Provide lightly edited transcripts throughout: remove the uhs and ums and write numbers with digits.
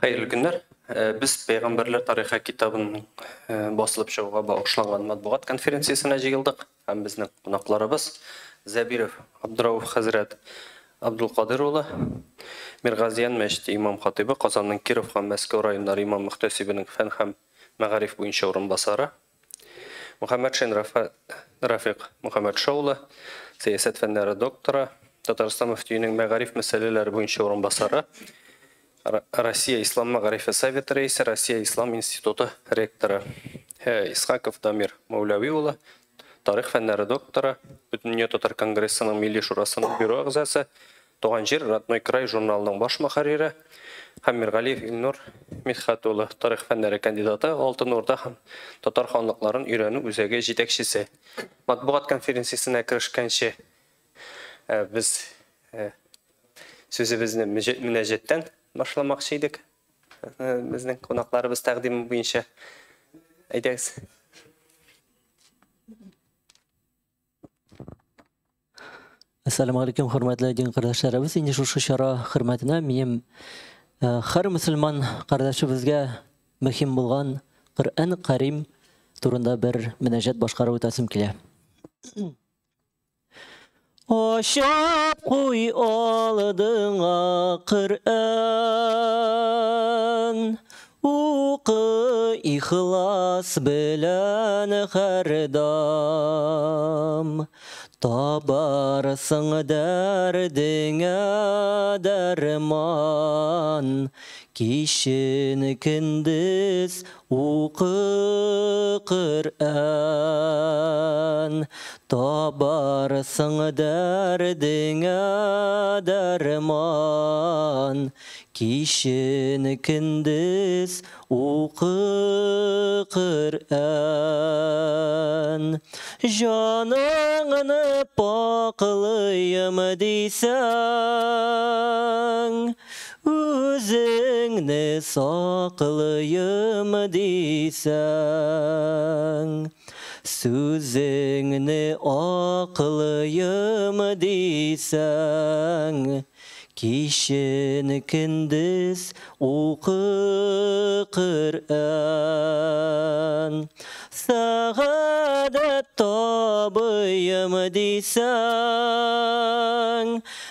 Хәерле көннәр. Без Пәйгамбәрләр тарихы китабының басылып чыгуга багышланган матбугат конференциясенә җыелдык. Һәм безнең кунакларыбыз Зәбиров Абдурауф хәзрәт Абдулкадыр улы, Миргазиян мәчете имам хатыйбы, Казанның Киров һәм Мәскәү районнары имам мөхтәсибенең фән һәм мәгариф буенча урынбасары, Мөхәммәтшин Рафик Мөхәммәтша улы, сәясәт фәннәре докторы, Татарстан мөфтиенең мәгариф мәсьәләләре буенча урынбасары, Россия Ислам мәгарифе советы рәисе, Россия Ислам институты ректоры, Исхаков Дамир Мәүләви улы, тарих фәннәре докторы, Бөтендөнья татар конгрессының Милли шурасының бюро әгъзасы, Туган җир, Родной край журналының баш мөхәррире һәм Миргалиев Илнур Мидхәт улы, тарих фәннәре кандидаты, Алтын Урда һәм татар ханлыкларын өйрәнү үзәге җитәкчесе. Матбугат конференциясенә керешкәнче без сүзебезне мөнәҗәттән башламакчы идек. Безнең кунакларыбыз тәкъдиме буенча. Әйдәгез. Ассаламу алейкум, хөрмәтле дин кардәшләребез. Инде шушы чара хөрмәтенә минем һәр мөселман кардәшебезгә мөһим булган Коръән Карим турында бер мөнәҗәт башкарып үтәсем килә. Ашап куй алдыңа Коръән, укы ихлас белән һәрдам. Табарсың дәрдеңә дәрман, кичен көндез укы Коръән. Табарсың дәрдеңә дәрман, кичен көндез укы Коръән. Җаныңны пакълыйм дисәң, үзеңне саклыйм дисәң, сүзеңне аклыйм дисәң, кичен көндез укы Коръән. Сәгадәт табыйм дисәң,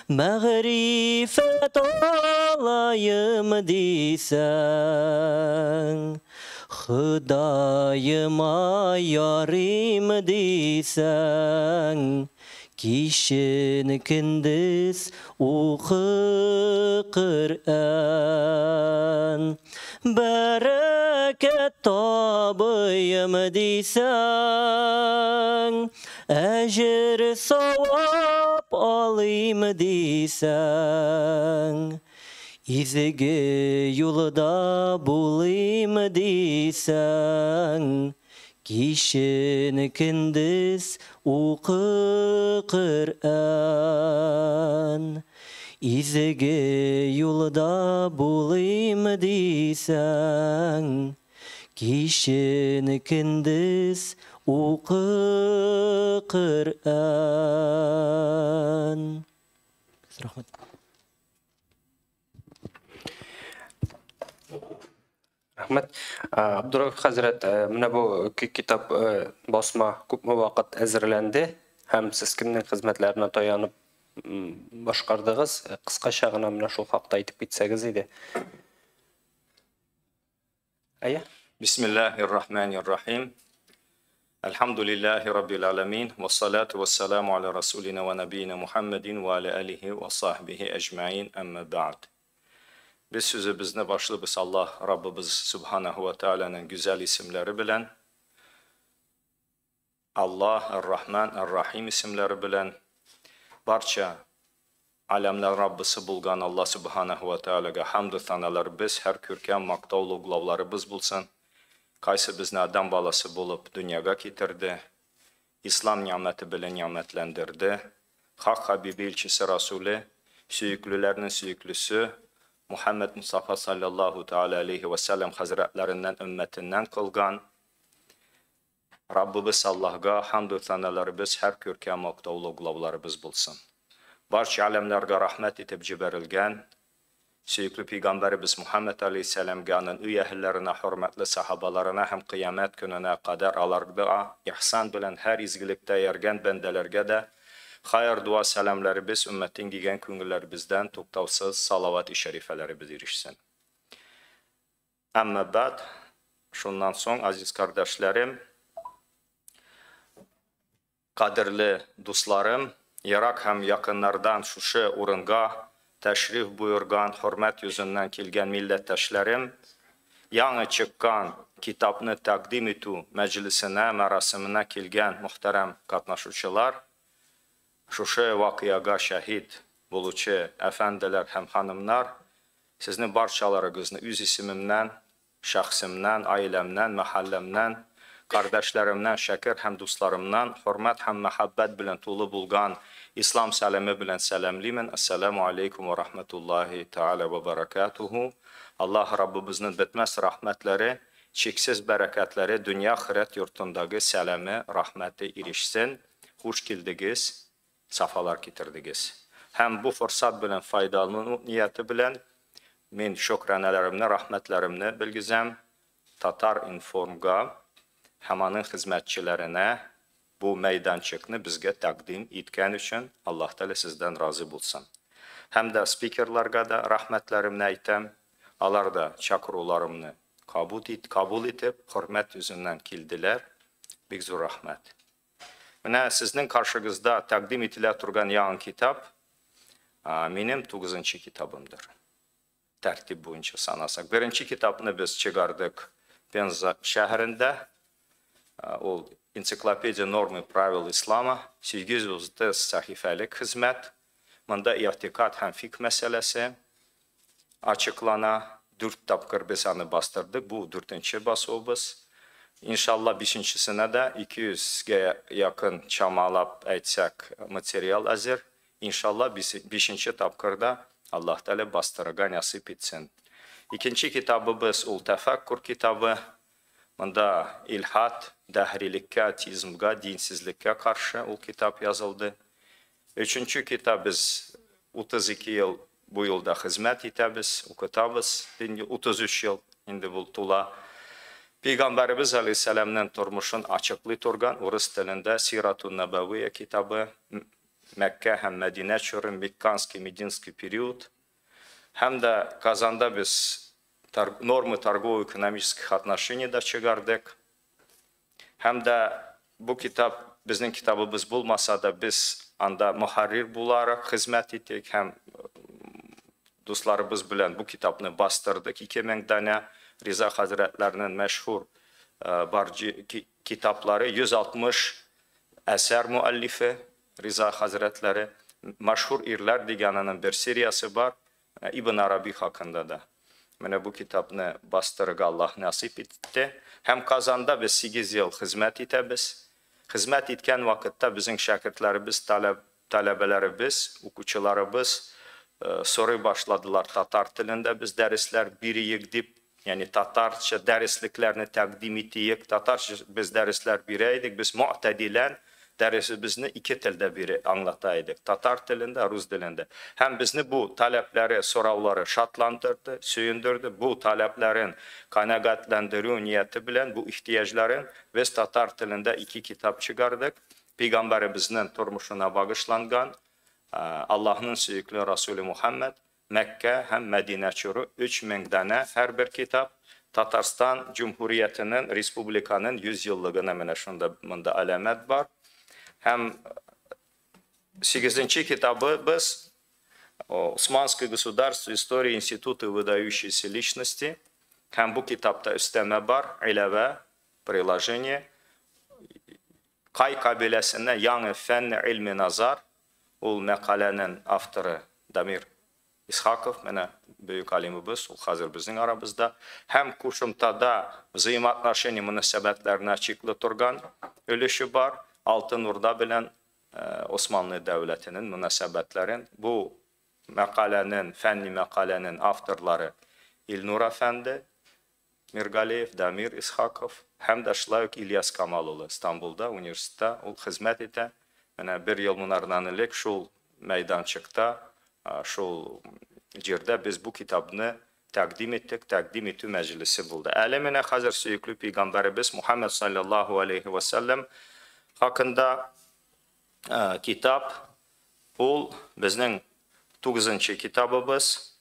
мәгърифәт алайым дисәң, Ходаема ярыйм дисәң, кичен көндез укы Коръән. Бәрәкәт табыйм дисәң, әҗер савап алыйм дисәң, изге юлда булыйм дисәң, кичен көндез укы Коръән. Изге юлда булыйм дисәң, кичен көндез укы Коръән. Рәхмәт. Рәхмәт. Абдурауф хәзрәт, менә бу китап басма күпме вакыт әзерләнде һәм сез кемнең хезмәтләренә таянып башкардыгыз? Кыскача гына менә шул хакта әйтеп китсәгез иде. Әйе. Бисмиллаһир-рахманир-рахим. Әлхәмдүлиллаһи раббил аламин, вассалату вассаламу аля расулина ва набиина Мухаммадин ва аля алихи ва сахбихи әҗмәин, әмма бәгъд. Без сүзебезне башлыйбыз Аллаһ Раббыбыз Субханаху ва Тааляның гүзәл исемләре белән. Аллаһ Ар-Рахман Ар-Рахим исемләре белән. Барча аләмләр Раббысы булган Аллаһ Субханаху ва Тааляга хамду саналарыбыз, һәр күркәм мактау луглауларыбыз булсын. Кайсы безне адам баласы булып дөньяга китерде, ислам ни'мәте белән ни'мәтләндерде. Хак Хабиби илчесе Расуле, сөеклеләрнең сөеклесе Мухаммед Мустафа саллаллаху тааля алейхи ва саллям хәзрәтләреннән өммәтеннән кылган Раббыбыз Аллаһга хамду саналарыбыз, һәр күркәм мактау луглауларыбыз булсын. Барча аләмләргә рәхмәт итеп җибәрелгән Сөекле пәйгамбәребез Мухаммад алейһиссәламгә, аның өй әһелләренә, хөрмәтле сахабаларына һәм кыямәт көненә кадәр аларга ихсан белән һәр изгелектә яргән бәндәләргә дә хайр дуа сәламләребез өммәтен кигән күңелләребездән туктаусыз салават-и шәрифәләребез ирешсен. Әмма бәд, шуннан соң, азиз кардәшләрем, кадерле дусларым, ерак һәм якыннардан шушы урынга тәшриф буйырган, хөрмәт йөзеннән килгән милләттәшләрем, яңа чыккан китапны тәкъдим итү мәҗлесенә, мәрасименә килгән мөхтәрәм катнашучылар, шушы вакыйга шаһит булучы әфәнделәр һәм ханымнар, сезне барчаларыгызны үз исемемнән, шәхсемнән, аиләмнән, мәхәлләмнән, кардәшләремнән, шәкер һәм дусларымнан хөрмәт һәм мәхәббәт белән тулы булган ислам сәламе белән сәламлимен. Ассаламу алейкум ва рахматуллахи тааля ва баракатуху. Аллаһ Раббыбызның бетмәс рәхмәтләре, чиксез бәрәкәтләре дөнья ахирәт йортындагы сәламе, рәхмәте ирешсен. Хуш килдегез, сафалар китердегез. Һәм бу форсат белән файдалану нияте белән мин шөкранәләремне, рәхмәтләремне белгезәм Татар информга һәм аның хезмәтчеләренә бу мәйданчыкны безгә тәкъдим иткән өчен Аллаһ Тәгалә сездән разый булсын. Һәм дә спикерларга да рәхмәтләремне әйтәм. Алар да чакыруларымны кабул итеп, хөрмәт йөзеннән килделәр. Бик зур рәхмәт. Менә сезнең каршыгызда тәкъдим ителә торган яңа китап минем 9-нчы китабымдыр. Тәртип буенча санасак. Беренче китапны без чыгардык Пенза шәһәрендә. Ул Энциклопедия нормы правил ислама, 830 сәхифәлек хезмәт. Монда i'тикад һәм фикх мәсьәләсе ачыклана. 4 тапкыр без аны бастырдык. Бу 4-нче басуыбыз. Иншалла 5-нчесенә дә 200-гә якын чамалап әйтсәк материал әзер. Иншалла 5-нче тапкырда Аллаһ Тәгалә бастырырга насыйп итсен. Икенче китабыбыз ул тәфәккүр китабы. Монда илхат, дәһрилеккә, атеизмга, динсезлеккә каршы ул китап язылды. Өченче китап без 32 ел бу юлда хезмәт итәбез, укытабыз. 33 ел инде бу тула. Пәйгамбәребез алейһиссәламның тормышын ачыклый торган урыс телендә Сиратун Набавия китабы, Мәккә һәм Мәдинә чоры, Мекканский, Мединский период. Һәм дә Казанда без нормы торгово-экономических отношений да чыгардык. Һәм дә бу китап безнең китабыбыз булмаса да без анда мөхәррир буларак хезмәт иттек һәм дусларыбыз белән бу китапны бастырдык. 2000 данә Риза хәзрәтләренең мәшһүр бар китаплары, 160 әсәр муаллифе Риза хәзрәтләре, мәшһүр ирләр дигәненең бер сериясе бар, Ибн Араби хакында да. Менә бу китапны бастырырга Аллаһ насыйп итте. Һәм Казанда без 8 ел хезмәт итәбез. Хезмәт иткән вакытта безнең шәкертләребез, таләбәләребез, укучыларыбыз сорый башладылар татар телендә без дәресләр бирик дип, ягъни татарча дәреслекләрне тәкъдим итик. Татарча без дәресләр бирә идек, без муътадилән дәресебезне ике телдә бирә аңлата идек. Татар телендә, рус телендә. Һәм безне бу таләпләре, сораулары шатландырды, сөендерде. Бу таләпләрен канәгатьләндерү нияте белән бу ихтыяҗларын без татар телендә ике китап чыгардык. Пәйгамбәребезнең тормышына багышланган Аллаһның сөекле Расуле Мухаммад, Мәккә һәм Мәдинә чоры 3000 данә һәрбер китап. Татарстан Җөмһүриятенең, республиканың 100 еллыгына менә шунда монда аләмәт бар. Һәм 8-нче китабыбыз Османское государство, история, институты, выдающиеся личности. Һәм бу китапта өстәмә бар, иләвә, приложение. Кай кабиләсенә яңа фән илме назар, ул мәкаләнең авторы Дамир Исхаков, менә бөек алимыбыз, ул хәзер безнең арабызда. Һәм кушымтада взаимоотношения мөнәсәбәтләренә чикле торган өлеше бар. Алтын Урда белән Османлы дәүләтенең мөнәсәбәтләрен. Бу мәкаләнең, фәнни мәкаләнең авторлары Илнур әфәнде Миргалиев, Дамир Исхаков һәм дә шулай ук Ильяс Камал улы Стамбулда университетта ул хезмәт итә. Менә бер ел монардан элек шул мәйданчыкта, шул җирдә без бу китапны тәкъдим иттек, тәкъдим итү мәҗлесе булды. Әле менә хәзер сөекле пәйгамбәребез Мухаммад саллаллаһу алейхи ва саллям хакында китап, ул безнең 9-нчы китабыбыз.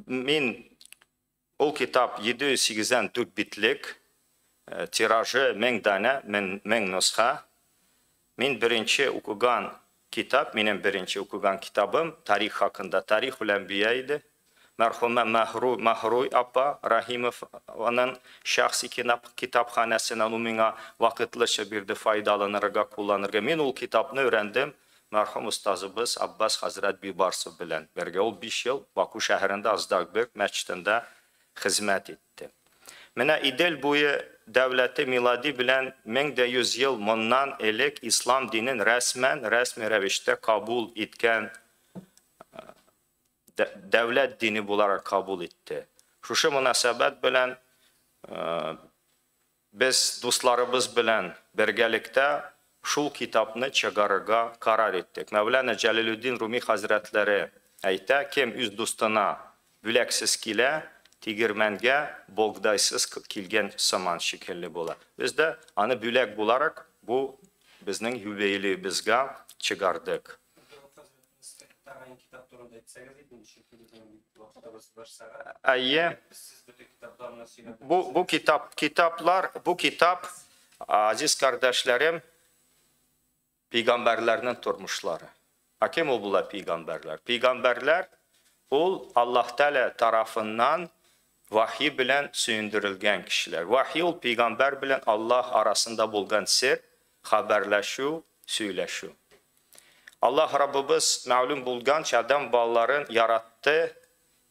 Мин ул китап 784 битлек, тиражы 1000 данә, 1000 нөсхә. Мин беренче укыган китап, минем беренче укыган китабым тарих хакында, Тарихул Әнбия иде. Мәрхүмә Маһруй апа Рахимованың шәхси китапханәсеннән ул миңа вакытлыча бирде файдаланырга, кулланырга. Мин ул китапны өйрәндем мәрхүм остазыбыз Аббас хәзрәт Бибарсов белән бергә. Ул 5 ел Баку шәһәрендә Аздагбек мәчетендә хезмәт итте. Менә Идел буе дәүләте милади белән 1100 ел моннан элек ислам динен рәсмән, рәсми рәвештә кабул иткән дәүләт дине буларак кабул итте. Шушы мөнәсәбәт белән без дусларыбыз белән бергәлектә шул китапны чыгарырга карар иттек. Мәүләнә Җәләлетдин Руми хәзрәтләре әйтә, кем үз дустына бүләксез килә, тегермәнгә богдайсыз килгән сыман шикелле була. Без дә аны бүләк буларак бу безнең юбилеебезгә чыгардык. Әйе. Бу китап, китаплар, бу китап, азиз кардәшләрем, пәйгамбәрләрнең тормышлары. Ә кем ул була пәйгамбәрләр? Пәйгамбәрләр ул Аллаһ Тәгалә тарафыннан вахи белән сөендерелгән кешеләр. Вахи ул пәйгамбәр белән Аллаһ арасында булган сер, хәбәрләшү, сөйләшү. Аллаһ Раббыбыз мәгълүм булганча Адам балаларын яратты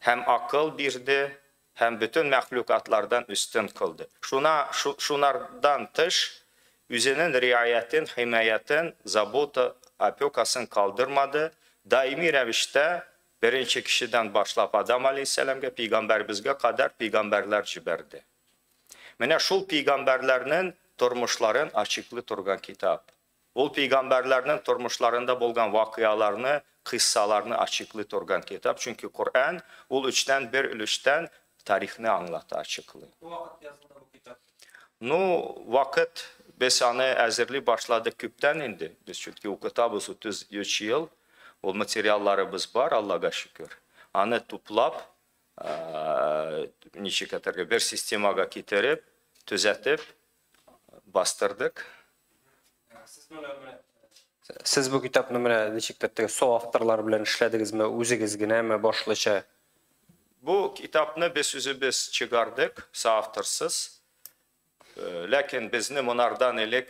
һәм акыл бирде, һәм бөтен мәхлукатлардан өстен кылды. Шунардан тыш үзенең риаятен, химаятен, забота, опекасын калдырмады. Даими рәвештә беренче кешедән башлап Адам алейһиссәламгә, пәйгамбәребезгә кадәр пәйгамбәрләр җибәрде. Менә шул пәйгамбәрләрнең тормышларын ачыклый торган китап. Ул пәйгамбәрләрнең тормышларында булган вакыяларны, кыйссаларны ачыклый торган китап. Чөнки Коръән ул өчтән бер өлештән тарихны аңлата, ачыклый. Бу вакыт язылды бу китап. Ну, вакыт без аны әзерли башладык күптән инде. Без чөнки укытабыз 33 ел. Ул материалларыбыз бар, Аллага шөкер. Аны туплап, ничек әйтергә, бер системага китереп, төзәтеп бастырдык. Сез бу китапны менә ничек тә теге соавторлар белән эшләдегезме, үзегез генәме башлыча? Бу китапны без үзебез чыгардык, соавторсыз. Ләкин безне монардан элек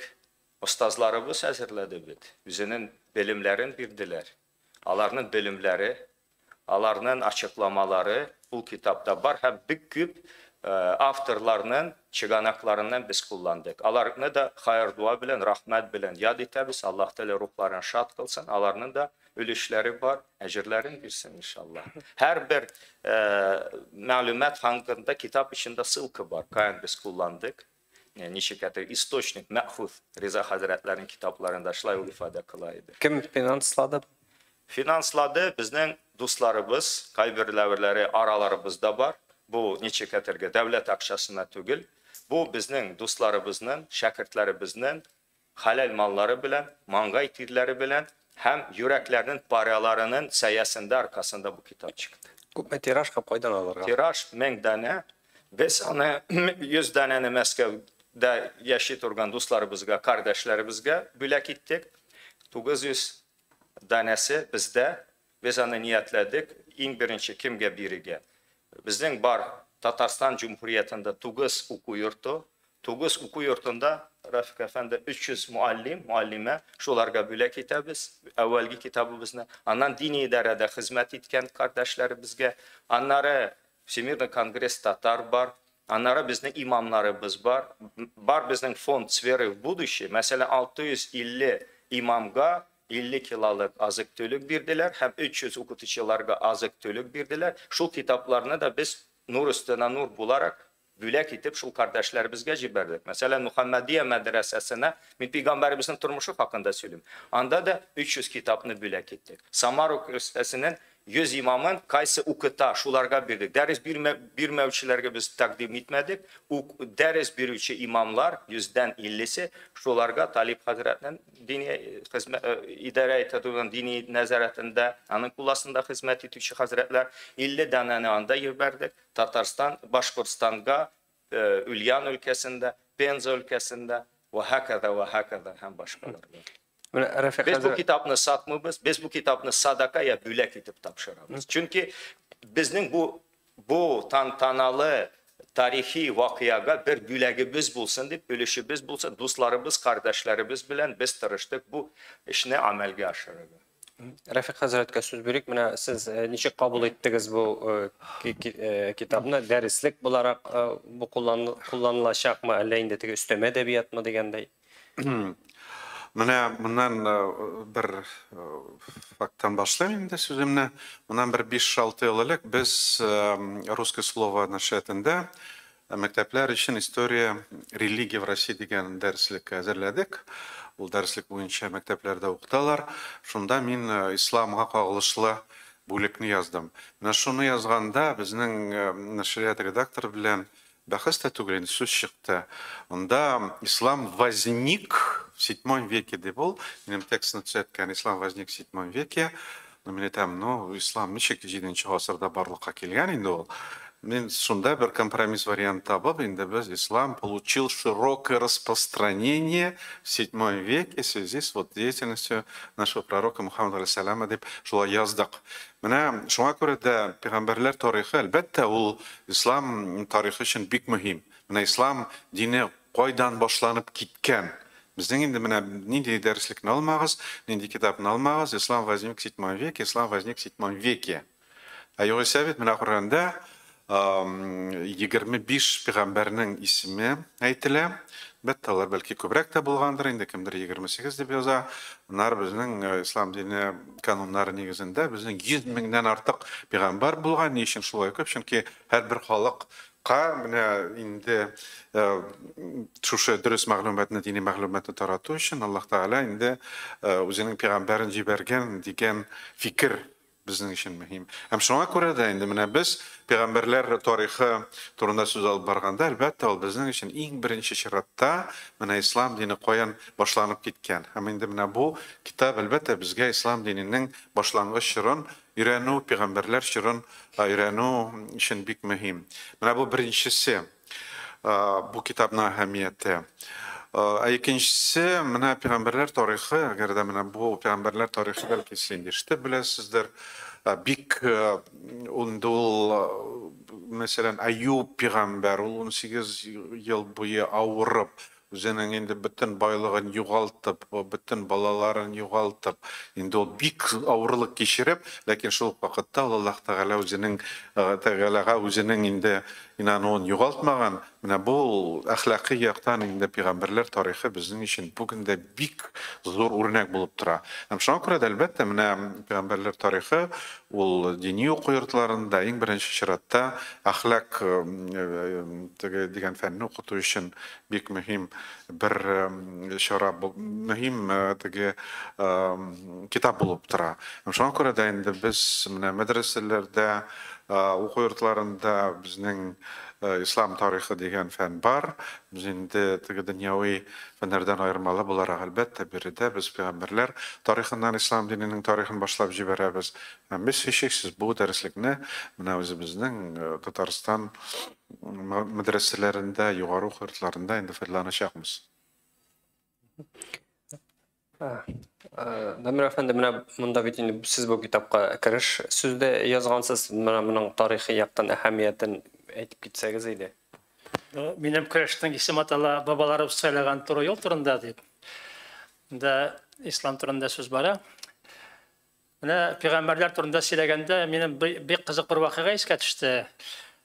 остазларыбыз әзерләде бит. Үзенең белемнәрен бирделәр. Аларның белемнәре, аларның ачыкламалары ул китапта бар һәм бик күп авторларның чыганакларыннан без кулландык. Аларны да хайр дуа белән, рәхмәт белән яд итәбез. Аллаһ Тәгалә рухларын шат кылсын. Аларның да өлешләре бар, әҗерләрен бирсен иншаллаһ. Һәрбер мәгълүмат хакында китап эчендә ссылка бар. Каян без кулландык? Ничек әйтер, источник мәхуз Риза хәзрәтләренең китапларында шулай ул ифадә кыла иде. Кем финанслады? Финанслады безнең дусларыбыз, кайберләре араларыбызда бар. Бу ничек әйтергә, дәүләт акчасына түгел. Бу безнең дусларыбызның, шәкертләребезнең хәләл маллары белән, маңгай тирләре белән һәм йөрәкләрнең параларының сәясендә аркасында бу китап чыкты. Күпме тираж һәм кайдан алырга? Тираж 1000 данә. Без аны 100 данәне Мәскәүдә яши торган дусларыбызга, кардәшләребезгә бүләк иттек. 900 данәсе бездә. Без аны ниятләдек. Иң беренче кемгә бирергә? Безнең бар Татарстан Җумһуриятендә 9 уку йорты. 9 уку йортында Рафик әфәнде 300 муаллим, муаллимә, шуларга бүләк итәбез әүвәлге китабыбызны. Аннан дини идарәдә хезмәт иткән кардәшләребезгә, аннары Всемирный конгресс татар бар, аннары безнең имамнарыбыз бар, бар безнең фонд сферы в будущее. Мәсәлән, 650 имамга 50 килолык азык-төлек бирделәр һәм 300 укытучыларга азык-төлек бирделәр. Шул китапларны да без нур өстенә нур буларак бүләк итеп шул кардәшләребезгә җибәрдек. Мәсәлән, Мөхәммәдия мәдрәсәсенә мин пәйгамбәребезнең тормышы хакында сөйлим. Анда да 300 китапны бүләк иттек. Самара өлкәсенең 100 имамын кайсы укыта, шуларга бирдек. Дәрес бирмәүчеләргә без тәкъдим итмәдек. Дәрес бирүче имамлар 100-дән 50-се шуларга Талип хәзрәтнең дини хезмәт идарә итә торган дини нәзарәтендә, аның кул астында хезмәт итүче хәзрәтләр 50 данәне анда җибәрдек. Татарстан, Башкортстанга, Ульян өлкәсендә, Пенза өлкәсендә ва һаказа ва һаказа һәм башкаларга. Без бу китапны сатмыйбыз, без бу китапны садака я бүләк итеп тапшырабыз. Чөнки безнең бу тантаналы тарихи вакыйга бер бүләгебез булсын дип, өлешебез булсын, дусларыбыз, кардәшләребез белән без тырыштык бу эшне гамәлгә ашырырга. Рәфикъ хәзрәткә сүз бирик. Менә сез ничек кабул иттегез бу китапны? Дәреслек буларак бу кулланылачакмы, әллә инде теге өстәмә әдәбиятмы дигәндәй? Менә моннан бер факттан башлыйм инде сүземне. Моннан бер 5-6 ел элек без Русское слово нәшриятында мәктәпләр өчен История религии в России дигән дәреслек әзерләдек. Ул дәреслек буенча мәктәпләрдә укыталар. Шунда мин исламга кагылышлы бүлекне яздым. Менә шуны язганда безнең нәшрият редакторы белән бәхәс тә түгел, инде сүз чыкты. Анда ислам возник в 7 веке дип ул, минем текстны төзәткән, ислам возник в 7 веке. Но мин әйтәм, ну, ислам ничек 7 гасырда барлыкка килгән инде ул. Мин шунда бер компромисс вариант табып, инде без ислам получил широкое распространение в 7 веке в связи с вот деятельностью нашего пророка Мухаммада алейхиссалама дип шулай яздык. Менә шуңа күрә дә пәйгамбәрләр тарихы, әлбәттә, ул ислам тарихы өчен бик мөһим. Менә ислам дине кайдан башланып киткән? Безнең инде менә нинди дәреслекне алмагыз, нинди китапны алмагыз, ислам возник в 7 веке, ислам возник в 7 веке. Ә югыйсә бит менә Коръәндә 25 пәйгамбәрнең исеме әйтелә. Әлбәттә, алар бәлки күбрәк тә булгандыр, инде кемдер 28 дип яза. Моннар безнең ислам дине кануннары нигезендә безнең 100 меңнән артык пәйгамбәр булган. Ни өчен шулай күп? Чөнки һәрбер халыкка менә инде шушы дөрес мәгълүматны, дини мәгълүматны тарату өчен Аллаһ Тәгалә инде үзенең пәйгамбәрен җибәргән дигән фикер безнең өчен мөһим. Һәм шуңа күрә дә инде менә без пәйгамбәрләр тарихы турында сүз алып барганда, әлбәттә, ул безнең өчен иң беренче чиратта менә ислам дине каян башланып киткән. Һәм инде менә бу китап, әлбәттә, безгә ислам диненең башлангыч чорын өйрәнү, пәйгамбәрләр чорын өйрәнү өчен бик мөһим. Менә бу беренчесе, бу китапның әһәмияте. Ә икенчесе, менә пәйгамбәрләр тарихы, әгәр дә менә бу пәйгамбәрләр тарихы бәлки сез инде ишетеп беләсездер, бик инде ул, мәсәлән, Аюб пәйгамбәр, ул 18 ел буе авырып, үзенең инде бөтен байлыгын югалтып, бөтен балаларын югалтып, инде ул бик авырлык кичереп, ләкин шул ук вакытта ул Аллаһ Тәгалә үзенең, Тәгаләгә үзенең инде инануын югалтмаган. Менә бу әхлакый яктан инде пәйгамбәрләр тарихы безнең өчен бүген дә бик зур үрнәк булып тора. Һәм шуңа күрә дә, әлбәттә, менә пәйгамбәрләр тарихы ул дини уку йортларында иң беренче чиратта әхлак теге дигән фәнне укыту өчен бик мөһим бер чара, мөһим теге китап булып тора. Һәм шуңа күрә дә инде без менә мәдрәсәләрдә, уку йортларында безнең ислам тарихы дигән фән бар. Без инде теге дөньяви фәннәрдән аермалы буларак, әлбәттә, биредә без пәйгамбәрләр тарихыннан ислам диненең тарихын башлап җибәрәбез. Һәм без һичшиксез бу дәреслекне менә үзебезнең Татарстан мәдрәсәләрендә, югары уку йортларында инде файдаланачакбыз. Дамир әфәнде, менә монда бит инде сез бу китапка кереш сүздә язгансыз, менә моның тарихи яктан әһәмиятен әйтеп китсәгез иде. Минем керештең исеме атала бабаларыбыз сайлаган туры юл турында дип. Монда ислам турында сүз бара. Менә пәйгамбәрләр турында сөйләгәндә минем бик кызык бер вакыйга искә төште.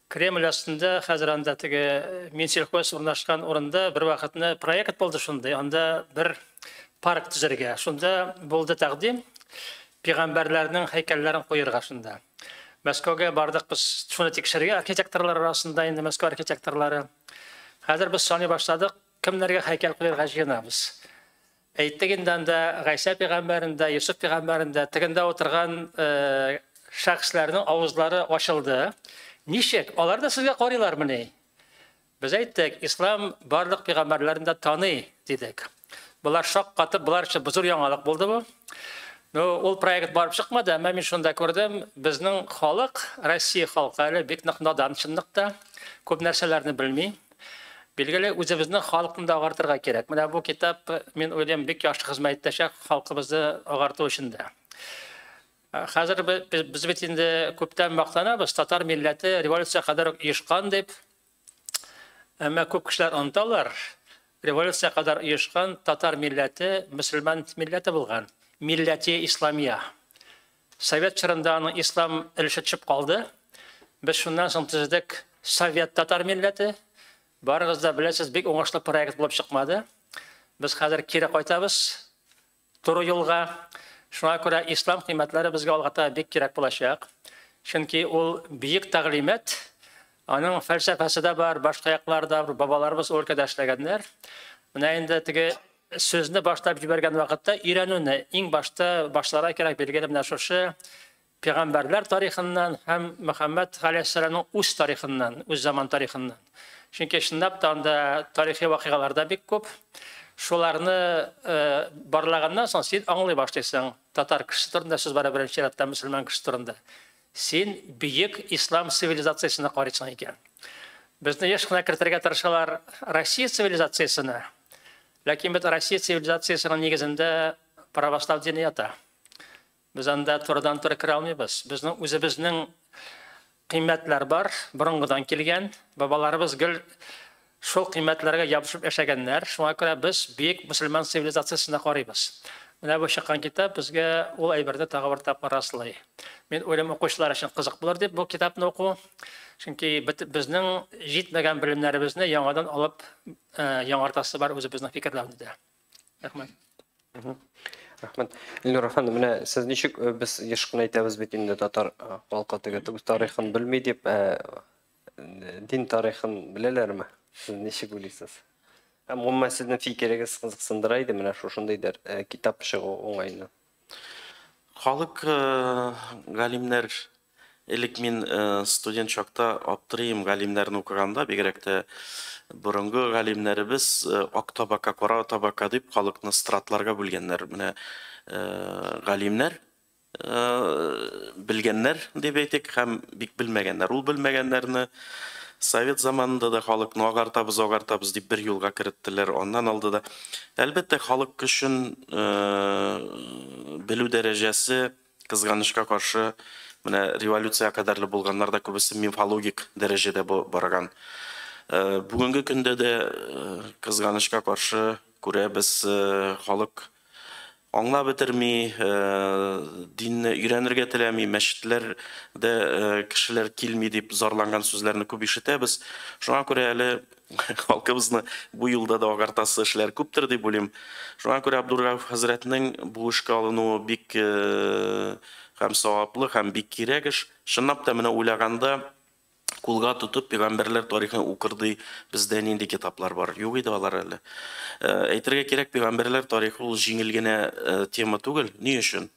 Кремль астында хәзер анда теге Минсельхоз урнашкан урында бер вакытны проект булды шундый. Анда бер парк төзергә. Шунда булды тәкъдим пәйгамбәрләрнең һәйкәлләрен куярга шунда. Мәскәүгә бардык без шуны тикшерергә, архитекторлар арасында инде Мәскәү архитекторлары. Хәзер без саный башладык, кемнәргә һәйкәл куярга җыенабыз. Әйттек инде анда Гайсә пәйгамбәрендә, Йосыф пәйгамбәрендә, тегендә утырган шәхесләрнең авызлары ачылды. Ничек? Алар да сезгә карыйлармыни? Без әйттек, ислам барлык пәйгамбәрләрен дә таный, дидек. Болар шаккатып, болар өчен зур яңалык булды бу. Ну, ул проект барып чыкмады, әмма мин шунда күрдем, безнең халык, Россия халкы әле бик нык надан чынлыкта, күп нәрсәләрне белми. Билгеле, үзебезнең халыкны да агартырга кирәк. Менә бу китап, мин уйлыйм, бик яхшы хезмәт итәчәк халкыбызны агарту өчен дә. Хәзер без бит инде күптән мактанабыз, татар милләте революция кадәр үк оешкан дип. Әмма күп кешеләр оныталар, революция кадәр оешкан татар милләте мөселман милләте булган. Милләте исламия. Совет чорында аның ислам өлеше төшеп калды. Без шуннан соң төзедек совет татар милләте. Барыгыз да беләсез, бик уңышлы проект булып чыкмады. Без хәзер кире кайтабыз туры юлга. Шуңа күрә ислам кыйммәтләре безгә алга таба бик кирәк булачак. Чөнки ул бөек тәгълимат, аның фәлсәфәсе дә бар, башка яклары да бар, бабаларыбыз ул өлкәдә эшләгәннәр. Менә инде теге сүзне башлап җибәргән вакытта өйрәнүне иң башта башларга кирәк, билгеле, менә шушы пәйгамбәрләр тарихыннан һәм Мөхәммәд галәйһиссәламның үз тарихыннан, үз заман тарихыннан. Чөнки чынлап та анда тарихи вакыйгалар да бик күп. Шуларны барлаганнан соң син аңлый башлыйсың. Татар кешесе турында сүз бара беренче чиратта, мөселман кешесе турында. Син бөек ислам цивилизациясенә карыйсың икән. Безне еш кына кертергә тырышалар Россия цивилизациясенә. Ләкин бит Россия цивилизациясенең нигезендә православ дине ята. Без анда турыдан-туры керә алмыйбыз. Безнең үзебезнең кыйммәтләр бар, борынгыдан килгән. Бабаларыбыз гел шул кыйммәтләргә ябышып яшәгәннәр. Шуңа күрә без бөек мөселман цивилизациясенә карыйбыз. Менә бу чыккан китап безгә ул әйберне тагы бер тапкыр раслый. Мин уйлыйм, укучылар өчен кызык булыр дип бу китапны уку. Чөнки безнең җитмәгән белемнәребезне яңадан алып яңартасы бар үзебезнең фикерләрне дә. Рәхмәт. Рәхмәт. Илнур әфәнде, менә сез ничек, без еш кына әйтәбез бит инде татар халкы теге үз тарихын белми дип, дин тарихын беләләрме? Сез ничек уйлыйсыз? Һәм гомумән сезнең фикерегез кызыксындыра иде менә шушындый китап чыгу уңаеннан. Халык галимнәр, элек мин студент чакта аптырыйм галимнәрне укыганда, бигрәк тә борынгы галимнәребез ак табака, кара табака дип халыкны стратларга бүлгәннәр. Менә галимнәр белгәннәр дип әйтик һәм бик белмәгәннәр. Ул белмәгәннәрне совет заманында да халыкны агартабыз, агартабыз дип бер юлга керттеләр, аннан алды да. Әлбәттә, халык өчен белү дәрәҗәсе кызганычка каршы менә революция кадәрле булганнар да күбесе мифологик дәрәҗәдә барган. Бүгенге көндә дә кызганычка каршы күрәбез, халык аңлап бетерми, динне өйрәнергә теләми, мәчетләрдә кешеләр килми дип зарланган сүзләрне күп ишетәбез. Шуңа күрә әле халкыбызны бу юлда да агартасы эшләр күптер дип уйлыйм. Шуңа күрә Абдурауф хәзрәтнең бу эшкә алынуы бик һәм саваплы, һәм бик кирәк эш. Чынлап та менә уйлаганда кулга тотып пәйгамбәрләр тарихын укырды, бездә нинди китаплар бар? Юк иде алар әле. Әйтергә кирәк, пәйгамбәрләр тарихы ул җиңел генә тема түгел. Ни өчен?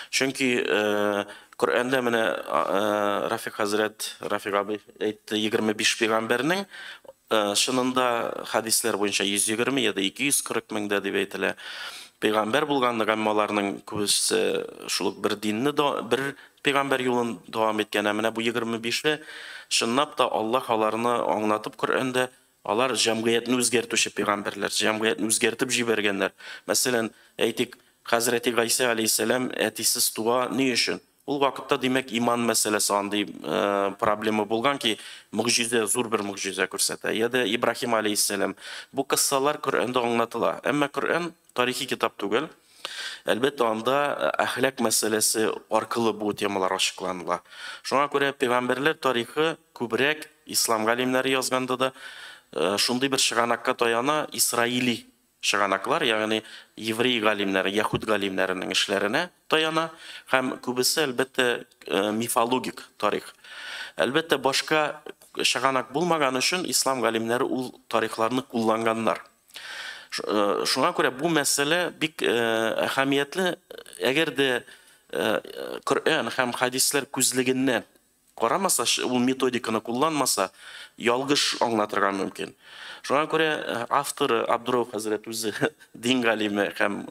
Чөнки Коръәндә менә Рафик хәзрәт, Рафик абый әйтте, 25 пәйгамбәрнең чынында хәдисләр буенча 120 я да 240 меңдә дип әйтелә. Пәйгамбәр булганлык, әмма аларның күбесе шул ук бер динне, бер пәйгамбәр юлын дәвам иткән. Ә менә бу 25-е чынлап та Аллаһ аларны аңлатып Коръәндә, алар җәмгыятьне үзгәртүче пәйгамбәрләр, җәмгыятьне үзгәртеп җибәргәннәр. Мәсәлән, әйтик, Хәзрәти Гайсә алейһиссәлам әтисез туа ни өчен? Ул вакытта, димәк, иман мәсьәләсе андый проблема булган ки, мөгъҗизә, зур бер мөгъҗизә күрсәтә. Я да Ибраһим алейһиссәлам. Бу кыссалар Коръәндә аңлатыла. Әмма Коръән тарихи китап түгел. Әлбәттә, анда әхлак мәсьәләсе аркылы бу темалар ачыкланыла. Шуңа күрә пәйгамбәрләр тарихы күбрәк ислам галимнәре язганда да шундый бер чыганакка таяна, Исраили чыганаклар, ягъни еврей галимнәре, яһүд галимнәренең эшләренә таяна һәм күбесе, әлбәттә, мифологик тарих. Әлбәттә, башка чыганак булмаган өчен ислам галимнәре ул тарихларны кулланганнар. Шуңа күрә бу мәсьәлә бик әһәмиятле. Әгәр дә Коръән һәм хәдисләр күзлегеннән карамаса, ул методиканы кулланмаса, ялгыш аңлатырга мөмкин. Шуңа күрә авторы Абдурауф хәзрәт үзе дин галиме һәм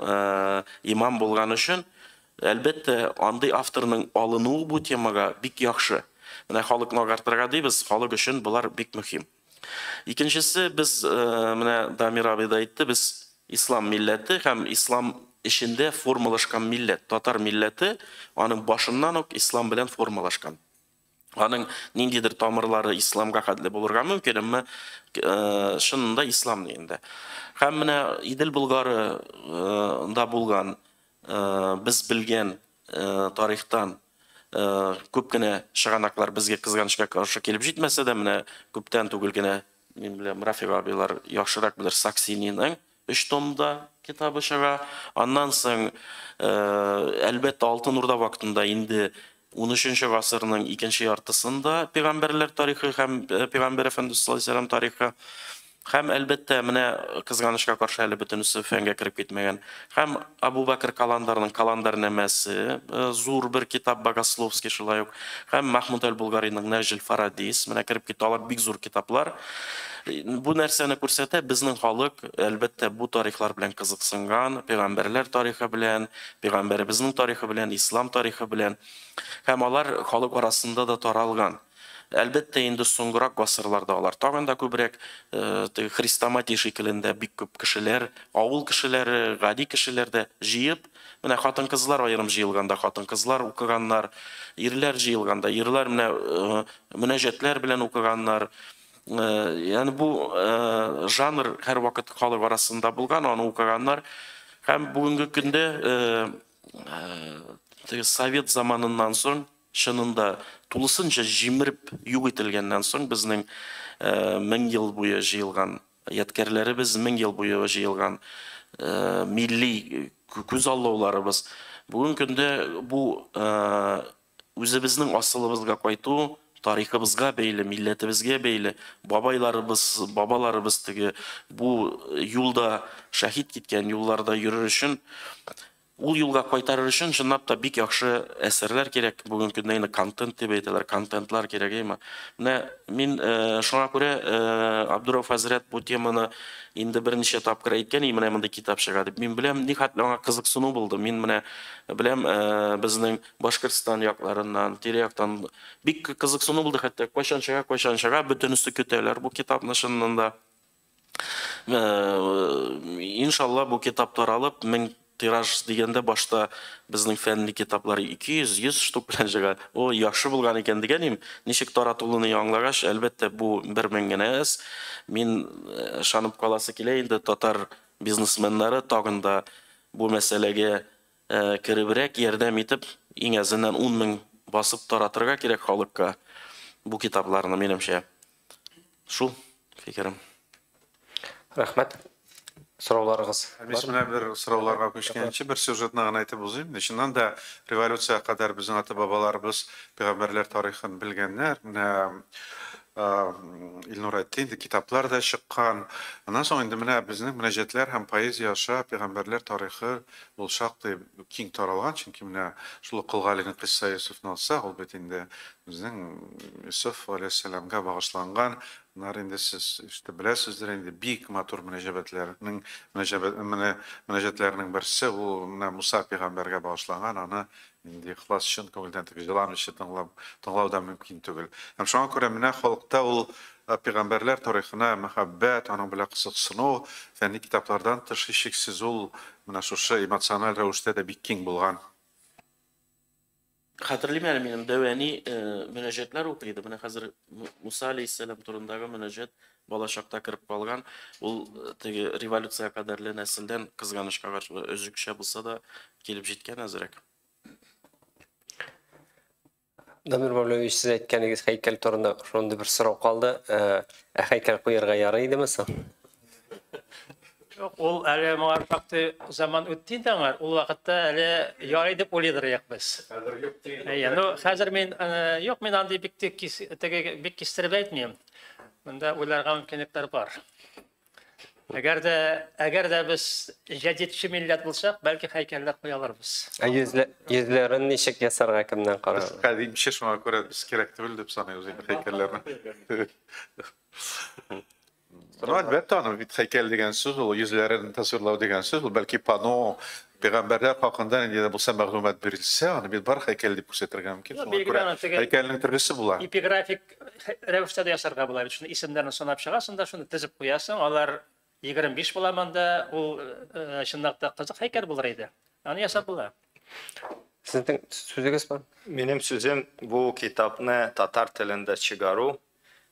имам булган өчен, әлбәттә, андый авторның алынуы бу темага бик яхшы. Менә халыкны агартырга дибез, халык өчен болар бик мөһим. Икенчесе, без менә Дамир абый да әйтте, без ислам милләте һәм ислам эчендә формалашкан милләт, татар милләте аның башыннан ук ислам белән формалашкан. Аның ниндидер тамырлары исламга хәтле булырга мөмкин, әмма чынында ислам дигәндә. Һәм менә Идел Болгарында булган, без белгән тарихтан күп кенә чыганаклар безгә кызганычка каршы килеп җитмәсә дә, менә күптән түгел генә, мин беләм, Рафик абыйлар яхшырак белер, Саксининың 3 томда китабы чыга. Аннан соң, әлбәттә, Алтын Урда вакытында инде 13 гасырның икенче яртысында пәйгамбәрләр тарихы һәм пәйгамбәр Әфәндебез саллаллаһу алейһи ва сәлләм тарихы. Һәм әлбәттә, менә кызганычка каршы әле бөтенесе фәнгә кереп китмәгән. Һәм Абу Бакр Каландарның Каландар нәмәсе, зур бер китап, Богословский шулай ук. Һәм Махмуд әл-Булгариның Нәҗел Фарадис, менә кереп китте, алар бик зур китаплар. Бу нәрсәне күрсәтә, безнең халык, әлбәттә, бу тарихлар белән кызыксынган, пәйгамбәрләр тарихы белән, пәйгамбәребезнең тарихы белән, ислам тарихы белән. Һәм алар халык арасында да таралган. Әлбәттә, инде соңгырак гасырларда алар тагын да күбрәк, теге хрестоматия шикелендә бик күп кешеләр, авыл кешеләре, гади кешеләр дә җыеп, менә хатын-кызлар аерым җыелганда хатын-кызлар укыганнар, ирләр җыелганда ирләр менә мөнәҗәтләр белән укыганнар. Ягъни бу жанр һәрвакыт халык арасында булган, аны укыганнар. Һәм бүгенге көндә теге совет заманыннан соң, чынында тулысынча җимереп юк ителгәннән соң безнең 1000 ел буе җыелган ядкәрләребез, 1000 ел буе җыелган милли күз аллауларыбыз бүгенге көндә бу үзебезнең асылыбызга кайту, тарихыбызга бәйле, милләтебезгә бәйле, бабайларыбыз, бабаларыбыз теге бу юлда шәһит киткән юлларда йөрер өчен, ул юлга кайтарыр өчен чынлап та бик яхшы әсәрләр кирәк. Бүгенге көндә инде контент дип әйтәләр, контентлар кирәк, әйме? Менә мин шуңа күрә Абдурауф хәзрәт бу теманы инде берничә тапкыр әйткән, менә мондый китап чыга дип. Мин беләм, нихәтле аңа кызыксыну булды. Мин менә беләм, безнең Башкортстан якларыннан, тирә-яктан бик кызыксыну булды, хәтта кайчан чыга, кайчан чыга, бөтенесе көтәләр бу китапны чыннан да. Иншалла бу китап таралып, 1000 тираж дигәндә башта безнең фәнни китаплар 200, 100 штук белән чыга. О, яхшы булган икән дигән идем. Ничек таратылуны аңлагач, әлбәттә, бу 1000 генә әз. Мин ышанып каласы килә инде, татар бизнесменнары тагын да бу мәсьәләгә керебрәк ярдәм итеп, иң әзеннән 10 000 басып таратырга кирәк халыкка бу китапларны, минемчә. Шул фикерем. Рәхмәт. Сорауларыгыз Мин менә бер сорауларга күчкәнче бер сюжетны гына әйтеп узыйм. Чыннан да революция кадәр безнең ата-бабаларыбыз пәйгамбәрләр тарихын белгәннәр. Менә Илнур әйтте, инде китаплар да чыккан. Аннан соң инде менә безнең мөнәҗәтләр һәм поэзия аша пәйгамбәрләр тарихы ул шактый киң таралган, чөнки менә шул Кол Галинең Кыйсса Йосыфны алсак, ул бит инде безнең Йосыф алейһиссәламгә багышланган. Bunlar инде сез işte беләсездер инде, бик матур мөнәҗәтләрнең мөнәҗәтләрнең берсе ул менә Муса пәйгамбәргә багышланган, аны инде ихлас чын күңелдән теге җыламыйча тыңлау да мөмкин түгел. Һәм шуңа күрә менә халыкта ул пәйгамбәрләр тарихына мәхәббәт, аның белән кызыксыну, фәнни китаплардан тыш һичшиксез ул менә шушы эмоциональ рәвештә дә бик киң булган. Хәтерлим әле, минем дәү әни мөнәҗәтләр укый иде. Менә хәзер Муса алейһиссәлам турындагы мөнәҗәт балачакта кереп калган. Ул теге революция кадәрле нәселдән, кызганычка каршы, өзекчә булса да килеп җиткән әзрәк. Дамир Мавлович, сез әйткәнегез һәйкәл турында шундый бер сорау калды. Ә һәйкәл куярга ярый идеме соң? Юк, ул әле моңа шактый заман үтте инде аңар. Ул вакытта әле ярый дип уйлыйдыр идек без. Хәзер юк дигән. Әйе, ну хәзер мин юк, мин андый бик теге бик кистереп әйтмим. Монда уйларга мөмкинлекләр бар. Әгәр дә без җәдидче милләт булсак, бәлки һәйкәлләр куя алырбыз. Ә йөзләрен ничек ясарга кемнән карарга? Кадимче, шуңа күрә без кирәк түгел дип саныйбыз инде һәйкәлләрне. Ну, әлбәттә, аны бит һәйкәл дигән сүз, ул йөзләрен тасвирлау дигән сүз, ул бәлки панно, пәйгамбәрләр хакында нинди дә булса мәгълүмат бирелсә, аны бит бар һәйкәл дип күрсәтергә мөмкин. Шуңа күрә һәйкәлнең төрлесе була. Эпиграфик рәвештә дә ясарга була бит. Шуны исемнәрен санап чыгасың да, шуны тезеп куясың, алар 25 була монда, ул чынлап та кызык һәйкәл булыр иде. Аны ясап була. Сезнең сүзегез бар? Минем сүзем бу китапны татар телендә чыгару.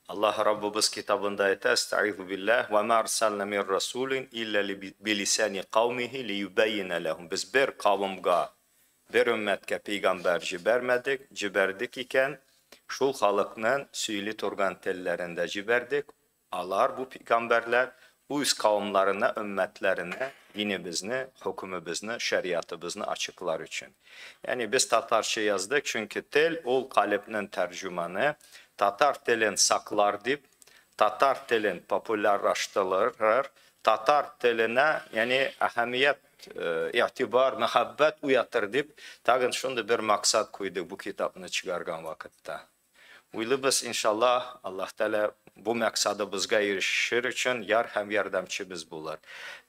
Аллаһ Раббыбыз китабында әйтә: "Әстәгыйзу биллаһ ва ма арсална мин расулин илля билисани каумихи лиюбаййина лахум". Без бер кавымга, бер өммәткә пәйгамбәр җибәрмәдек, җибәрдек икән, шул халыкның сөйли торган телләрендә җибәрдек. Алар бу пәйгамбәрләр үз кавымларына, өммәтләренә динебезне, хөкүмебезне, шәриатыбызны açıklar өчен. Ягъни без татарча яздык, чөнки тел ул калебнең тәрҗеманы. Татар телен саклар дип, татар телен популярлаштырыр, татар теленә, ягъни әһәмият, игътибар, мәхәббәт уятыр дип, тагын шундый бер максат куйдык бу китапны чыгарган вакытта. Уйлыйбыз, иншаллаһ, Аллаһ Тәгалә бу максатыбызга ирешер өчен яр һәм ярдәмчебез булыр.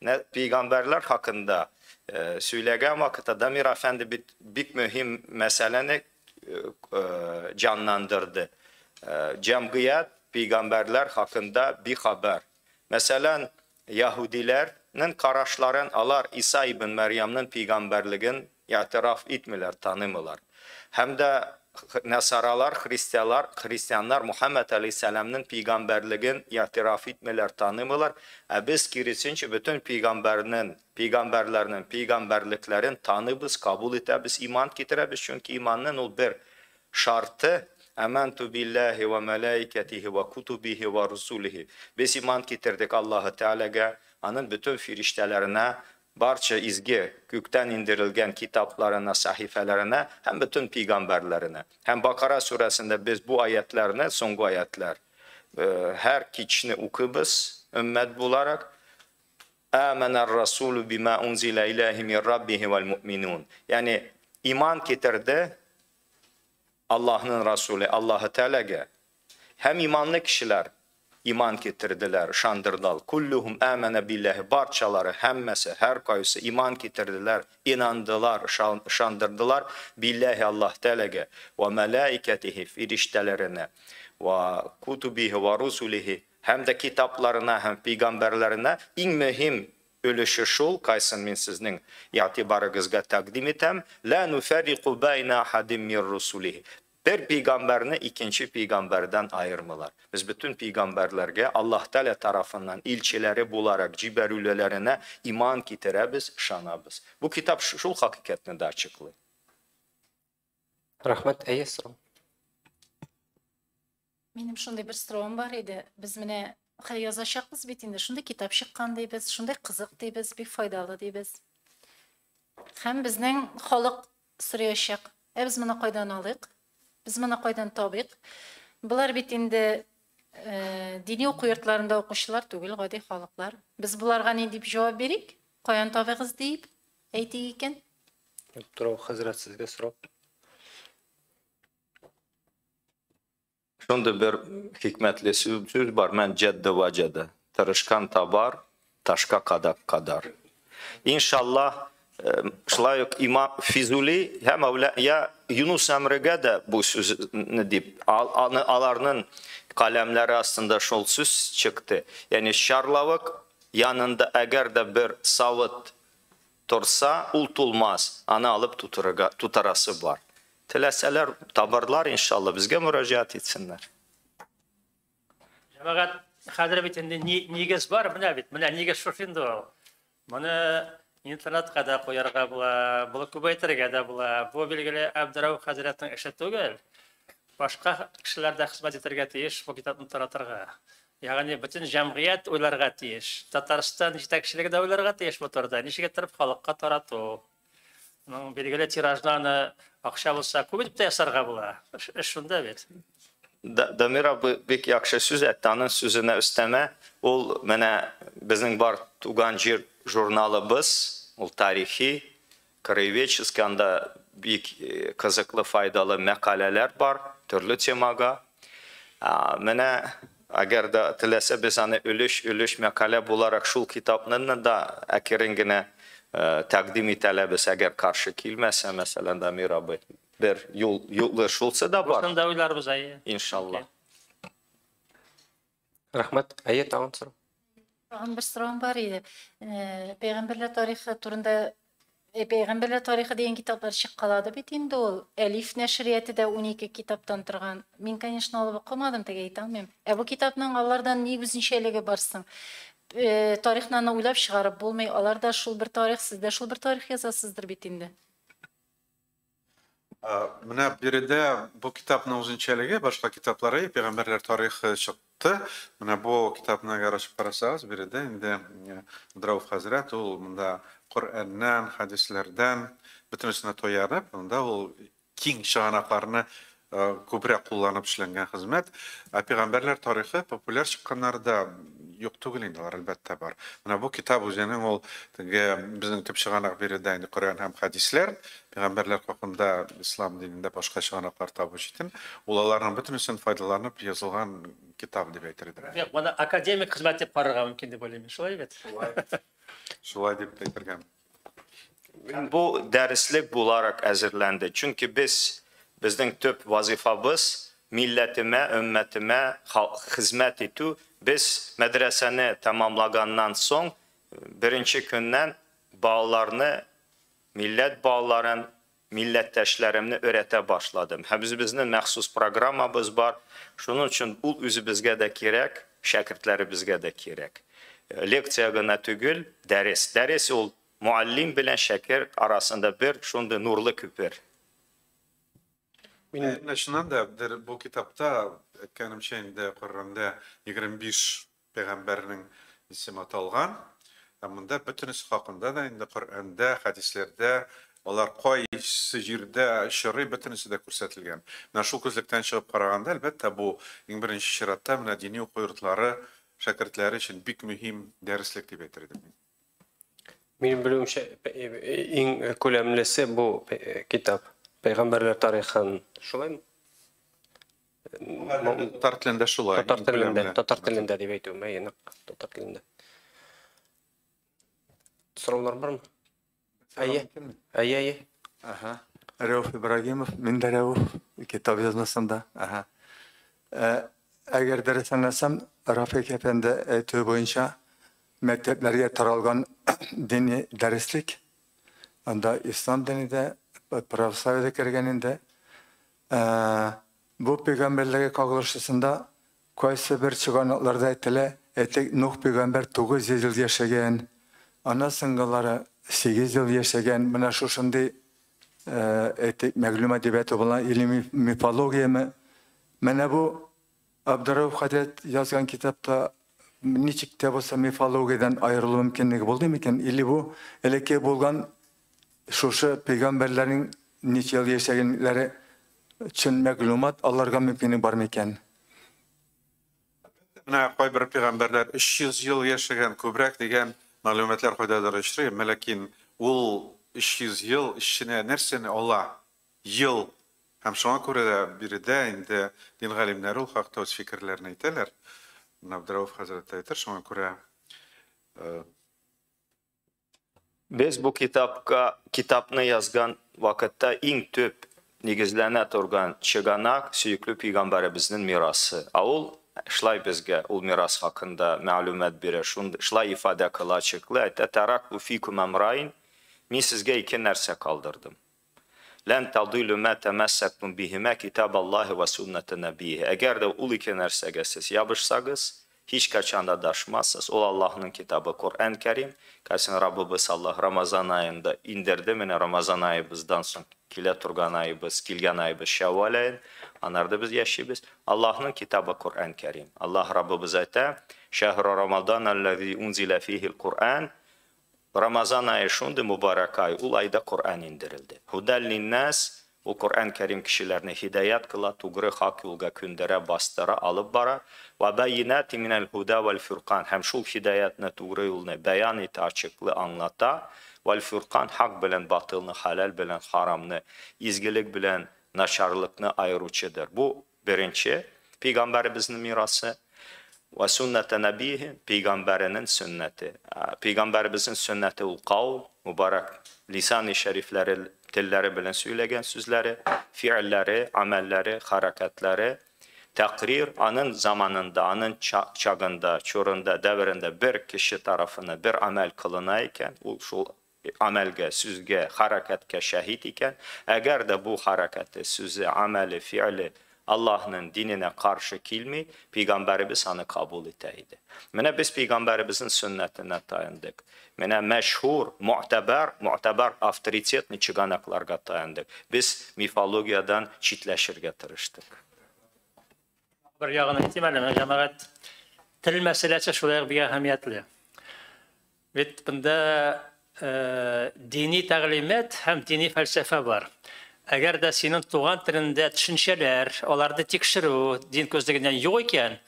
Пәйгамбәрләр хакында сөйләгән вакытта Дамир әфәнде бит бик мөһим мәсьәләне җанландырды. Җәмгыять пәйгамбәрләр хакында бихабәр. Мәсәлән, яһүдиләрнең карашларын алар Иса ибн Мәрьямнең пәйгамбәрлеген i'tiraf итмиләр, танымыйлар. Һәм дә насаралар, христианнар Мухаммад алейһиссәламның пәйгамбәрлеген i'tiraf итмиләр, танымыйлар. Ә без киресенчә бөтен пәйгамбәрләрнең пәйгамбәрлекләрен таныйбыз, кабул итәбез, иман китерәбез, чөнки иманның ул бер шарты. Әмәнту билләһи ва мәләикәтиһи ва кутубиһи ва русулиһи. Без иман китердек Аллаһы Тәгаләгә, аның бөтен фириштәләренә, барча изге күктән индерелгән китапларына, сахифәләренә һәм бөтен пәйгамбәрләренә. Һәм Бакара сүрәсендә без бу аятларны, соңгы аятлар, һәр кичне укыбыз өммәт буларак. Әмәнәр расулу бима унзила иләһи мин раббихи вал муъминун. Ягъни иман китерде Allah'ın Resulü, Allah'ı Teala'ya. Hem imanlı kişiler iman getirdiler, şandırdılar. Kulluhum amene billahi, barçaları, hemmesi, her kayısı iman getirdiler, inandılar, şandırdılar. Billahi Allah Teala'ya ve melaiketihi, firiştelerine ve kutubihi ve rusulihi, hem de kitaplarına, hem peygamberlerine. En mühim өлеше шул, кайсын мин сезнең игътибарыгызга тәкъдим итәм. Ла нуфаррику байна ахадин мин русулихи. Бер пәйгамбәрне икенче пәйгамбәрдән айырмыйлар. Без бөтен пәйгамбәрләргә Аллаһ Тәгалә тарафыннан илчеләре буларак җибәрүләренә иман китерәбез, ышанабыз. Бу китап шул хакыйкатьне дә ачыклый. Рәхмәт, әйе, сорау. Минем шундый бер соравым бар иде. Без менә язачакбыз бит инде, шундый китап чыккан дибез, шундый кызык дибез, бик файдалы дибез. Һәм безнең халык сораячак. Ә без моны кайдан алыйк? Без моны кайдан табыйк? Болар бит инде дини уку йортларында укучылар түгел, гади халыклар. Без буларга ни дип җавап бирик? Каян табыгыз дип әйтик икән? Сорау, хәзрәт, сезгә сорау. Шундый бер хикмәтле сүз бар, мен җәдде вә җәдде. Тырышкан табар, ташка кадак кадар. Иншаллаһ, шулай ук имам Физули һәм я Юнус Әмрегә дә бу сүзне дип, аларның каләмләре астында шул сүз чыкты. Ягъни шарлавык янында әгәр дә бер савыт торса, ул тулмас, аны алып тутарасы бар. Теләсәләр табарлар, иншалла, безгә мөрәҗәгать итсеннәр. Җәмәгать, хәзер бит инде нигез бар, менә бит, менә нигез шушы инде ул. Моны интернетка да куярга була, буны күбәйтергә дә була. Бу билгеле Әбдерәүф хәзрәтнең эше түгел. Башка кешеләр дә хезмәт итәргә тиеш бу китапны таратырга. Ягъни бөтен җәмгыять уйларга тиеш. Татарстан җитәкчелеге дә уйларга тиеш бу турыда. Ничек итеп халыкка тарату. Моның билгеле тиражны аны акча булса күп итеп тә ясарга була. Эш шунда бит. Дамир абый бик яхшы сүз әйтте, аның сүзенә өстәмә, ул менә безнең бар Туган җир журналыбыз, ул тарихи, краеведческий, анда бик кызыклы, файдалы мәкаләләр бар, төрле темага. Менә әгәр дә теләсә без аны өлеш-өлеш мәкалә буларак шул китапны да әкрен генә тәкъдим итәләбез, әгәр каршы килмәсә, мәсәлән, Дамир абый. Бер юл, юлы шулсы да бар. Бусын да уйларбыз, әйе. Иншалла. Рәхмәт. Әйе, тагын сорау. Тагын бер сорауым бар иде. Пәйгамбәрләр тарихы турында, Пәйгамбәрләр тарихы дигән китаплар чыккалады бит инде ул. Әлиф нәшрияте дә 12 китаптан торган. Мин, конечно, алып укымадым, теге әйтә алмыйм. Ә бу китапның алардан ни үзенчәлеге бар соң? Тарихны аны уйлап чыгарып булмый. Алар да шул бер тарих, сез дә шул бер тарих язасыздыр бит инде. Менә биредә бу китапның үзенчәлеге, башка китаплары, пәйгамбәрләр тарихы чыкты. Менә бу китапны әгәр ачып карасагыз, биредә инде Абдрауф хәзрәт ул монда Коръәннән, хәдисләрдән бөтенесенә таянып, монда ул киң чыганакларны күбрәк кулланып эшләнгән хезмәт. Ә пәйгамбәрләр тарихы популяр чыкканнары да юк түгел инде, алар әлбәттә бар. Менә бу китап үзенең ул теге безнең төп чыганак биредә инде Коръән һәм хәдисләр, пәйгамбәрләр хакында ислам динендә башка чыганаклар табу читен. Ул аларның бөтенесен файдаланып язылган китап дип әйтер идем. Юк, моны академик хезмәт дип карарга мөмкин дип уйлыйм. Шулай бит? Шулай дип әйтергә. Бу дәреслек буларак әзерләнде. Чөнки безнең төп вазифабыз милләтемә, өммәтемә хезмәт итү. Без мәдрәсәне тәмамлаганнан соң беренче көннән балаларны, милләт балаларын, милләттәшләремне өйрәтә башладым. Һәм үзебезнең махсус программабыз бар. Шуның өчен ул үзебезгә дә кирәк, шәкертләребезгә дә кирәк. Лекция гына түгел, дәрес. Дәрес ул муаллим белән шәкерт арасында бер шундый нурлы күпер. Менә чыннан да бу китапта, әйткәнемчә инде Коръәндә 25 пәйгамбәрнең исеме аталган. Һәм монда бөтенесе хакында да инде Коръәндә, хәдисләрдә алар кайсы җирдә очрый, бөтенесе дә күрсәтелгән. Менә шул күзлектән чыгып караганда, әлбәттә, бу иң беренче чиратта менә дини уку йортлары шәкертләре өчен бик мөһим дәреслек дип әйтер идем мин. Минем белүемчә, иң күләмлесе бу китап. Пәйгамбәрләр тарихын. Шулаймы? Татар телендә шулай. Татар телендә, татар телендә дип әйтүем, әйе, нәкъ татар телендә. Сораулар бармы? Әйе. Әйе, әйе. Ага. Рәүф Ибрагимов, мин дә Рәүф, китап язмасында. Ага. Әгәр дөрес аңласам, Рафик әфәнде әйтүе буенча мәктәпләргә таралган дини дәреслек, анда ислам дине дә, православие дә кергән инде. Бу пәйгамбәрләргә кагылышысында кайсы бер чыганакларда әйтелә, әйтик, Нух пәйгамбәр 900 ел яшәгән, ана сыңгылары 8 ел яшәгән. Менә шушындый, әйтик, мәгълүмат дип әйтү була, или мифологияме? Менә бу Абдрауф хәзрәт язган китапта ничек тә булса мифологиядән аерылу мөмкинлеге булды микән? Или бу элекке булган шушы пәйгамбәрләрнең ничә ел яшәгәннәре чын мәгълүмат аларга мөмкинлек бар микән? Менә кайбер пәйгамбәрләр 300 ел яшәгән, күбрәк дигән мәгълүматлар кайдадыр очрый, ләкин ул 300 ел эченә нәрсәне ала? Ел. Һәм шуңа күрә дә биредә инде дин галимнәре ул хакта үз фикерләрен әйтәләр. Абдрауф хәзрәт әйтер, шуңа күрә, Без бу китапны язган вакытта иң төп нигезләнә торган чыганак сөекле пәйгамбәребезнең мирасы. Ә ул шулай безгә ул мирас хакында мәгълүмат бирә, шулай ифадә кыла чыклы, әйтә, Таракту фикум амрайн, мин сезгә ике нәрсә калдырдым. Лән тадилу ма тәмәссәктум бихима китабаллаһи ва сунната набийhi. Әгәр дә ул ике нәрсәгә сез ябышсагыз, Hiç kaçan adashmazsız. Ol Allah'ın kitabı Kur'an-ı Kerim. Kasin Rabbimiz Allah Ramazan ayında indirdi. Mine Ramazan ayı bizden son kile turgan ayımız, kilgan ayımız Şevval ayın. Anlarda biz yaşayız. Allah'ın kitabı Kur'an-ı Kerim. Allah Rabbimiz ayta: "Şehru Ramazan allazi unzila fihi'l Kur'an." Ramazan ayı şundu mübarek ay. Ul ayda Kur'an indirildi. Hudel linnas. O Kur'an-ı Kerim kişilerini hidayet kıla, tuğru hak yolga kündere, bastıra, alıp bara. Ve beyinati minel huda vel furkan. Hem şul hidayetine tuğru yolunu beyan eti, açıklı anlata. Vel furkan hak bilen batılını, halal bilen haramını, izgilik bilen naçarlıkını ayırıcıdır. Bu birinci Peygamberimizin mirası. Ve sünnete nebihi, peygamberinin sünneti. Peygamberimizin sünneti ul kavl, mübarek lisan-ı şerifleri, tilleri bilen söylegen sözleri, fiilleri, amelleri, hareketleri, takrir anın zamanında, anın çağında, çorunda, devrinde bir kişi tarafına bir amel kılınayken, şu amelge, sözge, hareketke şehit iken, eğer de bu hareketi, sözü, ameli, fiili Allah'ın dinine karşı kilmi, Peygamberimiz onu kabul eteydi. Mene biz Peygamberimizin sünnetine dayandık. Mene meşhur, mu'teber, avtoritetli çıganaklarga dayandık. Biz mifologiyadan çitleşirge tırıştık. Bir yağını ihtimalle, cemaat, til meselesi şulay bir ehemmiyetli. Ve bunda dini tağlimat hem dini felsefe var. Әгәр дә синең туган телендә төшенчәләр, аларны тикшерү дин күзлегеннән юк икән,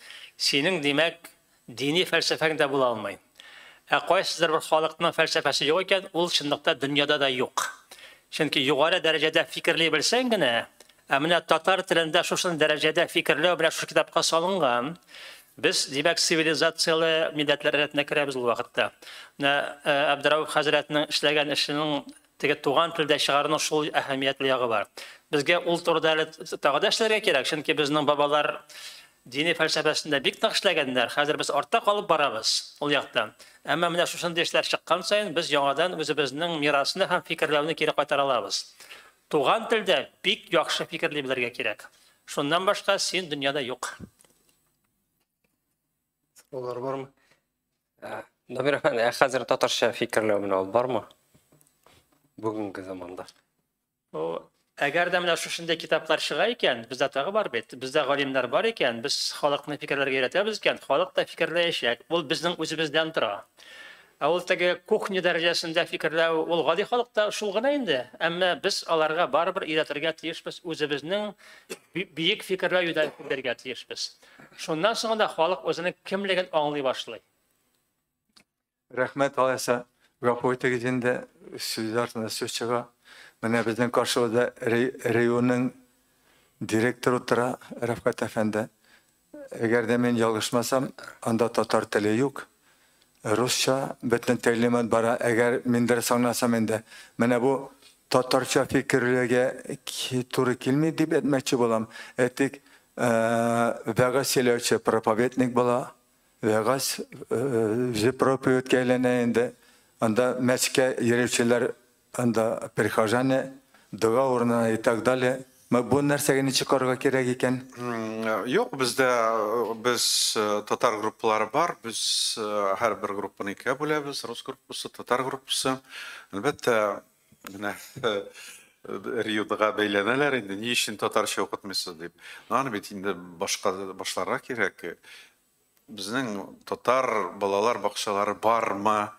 синең димәк дини фәлсәфәң дә була алмый. Ә кайсыдыр бер халыкның фәлсәфәсе юк икән, ул чынлыкта дөньяда да юк. Чөнки югары дәрәҗәдә фикерли белсәң генә, ә менә татар телендә шушы дәрәҗәдә фикерләү белән шушы китапка салынган, без димәк цивилизациялы милләтләр рәтенә керәбез ул вакытта. Менә Абдурауф хәзрәтнең эшләгән эшенең теге туган телдә чыгаруның шул әһәмиятле ягы бар. Безгә ул турыда әле тагы да эшләргә кирәк, чөнки безнең бабалар дини фәлсәфәсендә бик нык эшләгәннәр. Хәзер без артта калып барабыз ул яктан. Әмма менә шушындый эшләр чыккан саен без яңадан үзебезнең мирасны һәм фикерләүне кире кайтара алабыз. Туган телдә бик яхшы фикерли белергә кирәк. Шуннан башка син дөньяда юк. Сораулар бармы? Дамир әфәнде, хәзер татарча фикерләү менә ул бармы? Бүгенге заманда. О, әгәр дә менә шушындый китаплар чыга икән, бездә тагы бар бит, бездә галимнәр бар икән, без халыкны фикерләргә өйрәтәбез икән, халык та фикерләячәк. Ул безнең үзебездән тора. Ә ул теге кухня дәрәҗәсендә фикерләү, ул гади халыкта шул гына инде. Әмма без аларга барыбер өйрәтергә тиешбез, үзебезнең биек фикерләү юнәлешен бирергә тиешбез. Шуннан соң да халык үзенең кемлеген аңлый башлый. Рәхмәт, алайса. Гафу итегез инде, сүз артында сүз чыга. Менә безнең каршыбызда районның директоры утыра, Рәфкать әфәнде. Әгәр дә мин ялгышмасам, анда татар теле юк. Русча бөтен тәгълимат бара. Әгәр мин дөрес аңласам инде, менә бу татарча фикерләргә туры килми дип әйтмәкче булам. Әйтик, вәгазь сөйләүче проповедник була, вәгазь үзе проповедькә әйләнә инде. Анда мәчкә йөрүчеләр, анда прихожане, дога урыны и так далее. Бу нәрсәгә ничек карарга кирәк икән? Юк, бездә без татар группалары бар. Без һәрбер группаны икегә бүләбез. Рус группасы, татар группасы. Әлбәттә, менә Риодага бәйләнәләр инде, ни өчен татарча укытмыйсыз дип. Аны бит инде башка башларга кирәк. Безнең татар балалар бакчалары бармы?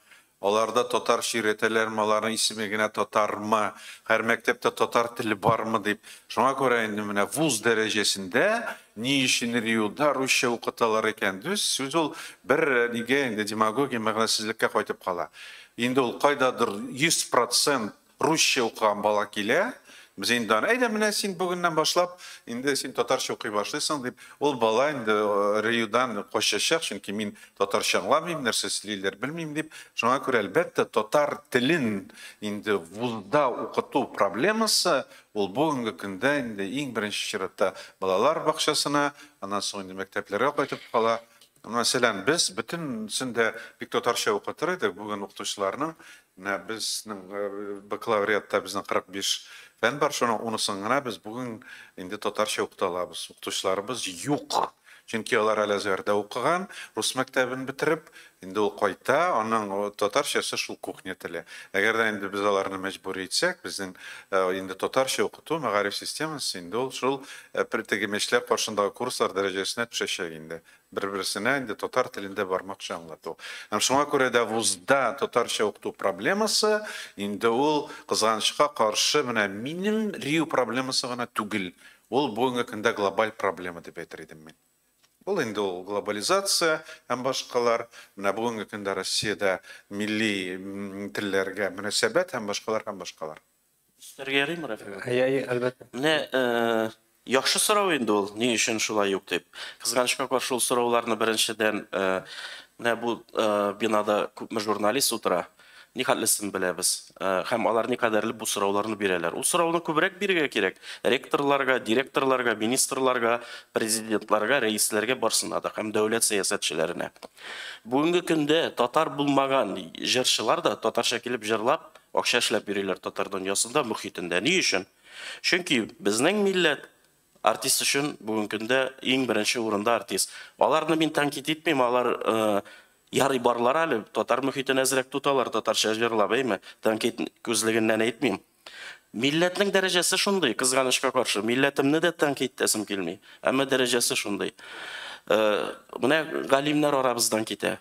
Аларда татарча өйрәтәләрме, аларның исеме генә татармы, һәр мәктәптә татар теле бармы дип. Шуңа күрә инде менә вуз дәрәҗәсендә ни өчен Риода русча укыталар икән? Дөрес сүз ул бер нигә инде демагогия мәгънәсезлеккә кайтып кала. Инде ул кайдадыр 100% русча укыган бала килә, без инде аны, әйдә менә син бүгеннән башлап, инде син татарча укый башлыйсың дип, ул бала инде Риодан качачак, чөнки мин татарча аңламыйм, нәрсә сөйлиләр белмим дип. Шуңа күрә әлбәттә татар телен инде вузда укыту проблемасы ул бүгенге көндә инде иң беренче чиратта балалар бакчасына, аннан соң инде мәктәпләргә кайтып кала. Мәсәлән, без бөтенсен дә бик татарча укытыр идек. Бүген укытучыларның, менә безнең бакалавриатта безнең 45 фән бар, шуның унысын гына без бүген инде татарча укыта алабыз. Укытучыларыбыз юк. Чөнки алар Әл-Әзһәрдә укыган, рус мәктәбен бетереп, инде ул кайта, аның татарчасы шул кухня теле. Әгәр дә инде без аларны мәҗбүр итсәк, безнең инде татарча укыту мәгариф системасы инде ул шул теге мәчләр каршындагы курслар дәрәҗәсенә төшәчәк инде. Бер-берсенә инде татар телендә бармакча аңлату. Һәм шуңа күрә дә вузда татарча укыту проблемасы инде ул кызганычка каршы менә минем Рио проблемасы гына түгел. Ул бүгенге көндә глобаль проблема дип әйтер идем мин. Ул инде ул глобализация һәм башкалар, менә бүгенге көндә Россиядә милли телләргә мөнәсәбәт һәм башкалар һәм башкалар. Өстәргә ярыймы, Рафик? Әйе, әлбәттә. Менә яхшы сорау инде ул, ни өчен шулай юк дип. Кызганычка каршы ул сорауларны беренчедән, менә бу бинада күпме журналист утыра, ни хәтлесен беләбез. Һәм алар никадәрле бу сорауларны бирәләр. Ул сорауны күбрәк бирергә кирәк. Ректорларга, директорларга, министрларга, президентларга, рәисләргә барсына да һәм дәүләт сәясәтчеләренә. Бүгенге көндә татар булмаган җырчылар да татарча килеп җырлап, акча эшләп йөриләр татар дөньясында, мөхитендә. Ни өчен? Чөнки безнең милләт артист өчен бүгенге көндә иң беренче урында артист. Аларны мин тәнкыйть итмим, алар ярый барлар әле, татар мөхитен әзрәк тоталар, татарча җырлап, әйме? Тәнкыйть күзлегеннән әйтмим. Милләтнең дәрәҗәсе шундый, кызганычка каршы. Милләтемне дә тәнкыйть итәсем килми, әмма дәрәҗәсе шундый. Менә галимнәр арабыздан китә.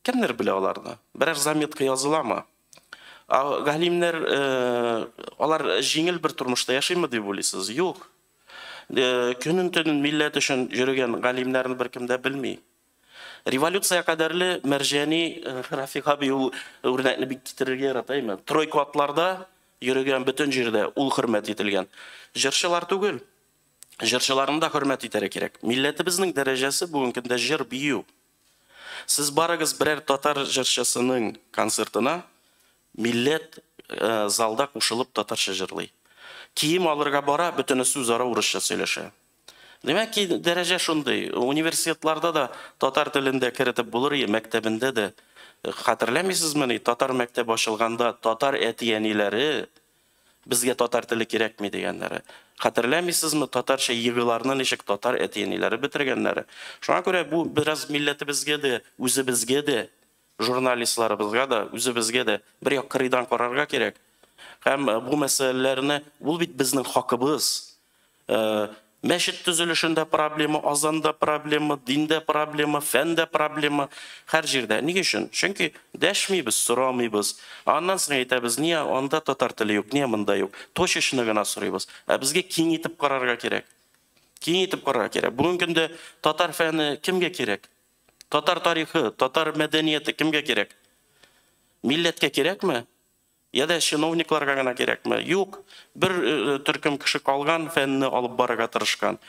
Кемнәр белә аларны? Берәр заметка языламы? Галимнәр, алар җиңел бер тормышта яшиме дип уйлыйсыз? Юк. Көнен-төнен милләт өчен йөргән галимнәрне беркем дә белми. Революция кадәрле Мәрҗани Рафик абый ул үрнәкне бик китерергә ярата, әйме? Тройка атларда йөргән бөтен җирдә ул хөрмәт ителгән. Җырчылар түгел. Җырчыларны да хөрмәт итәргә кирәк. Милләтебезнең дәрәҗәсе бүгенге көндә җыр бию. Сез барыгыз берәр татар җырчысының концертына, милләт залда кушылып татарча җырлый. Кием алырга бара, бөтенесе үзара урысча сөйләшә. Димәк ки, дәрәҗә шундый. Университетларда да татар телендә керетеп булыр, мәктәбендә дә. Хәтерләмисезмени, татар мәктәбе ачылганда татар әти-әниләре безгә татар теле кирәкми дигәннәре. Хәтерләмисезме, татарча егыларны ничек татар әти-әниләре бетергәннәре. Шуңа күрә бу бераз милләтебезгә дә, үзебезгә дә, журналистларыбызга да, үзебезгә дә бер як кырыйдан карарга кирәк. Һәм бу мәсьәләләрне, ул бит безнең хакыбыз. Мәчет төзелешендә проблема, азанда проблема, диндә проблема, фәндә проблема, һәр җирдә. Ни өчен? Чөнки дәшмибез, сорамыйбыз. Аннан соң әйтәбез, ния анда татар теле юк, ния монда юк. Точечно гына сорыйбыз. Ә безгә киң итеп карарга кирәк. Киң итеп карарга кирәк. Бүгенге көндә татар фәне кемгә кирәк? Татар тарихы, татар мәдәнияте кемгә кирәк? Милләткә кирәкме? Я да чиновникларга гына кирәкме? Юк. Бер төркем кеше калган фәнне алып барырга тырышкан,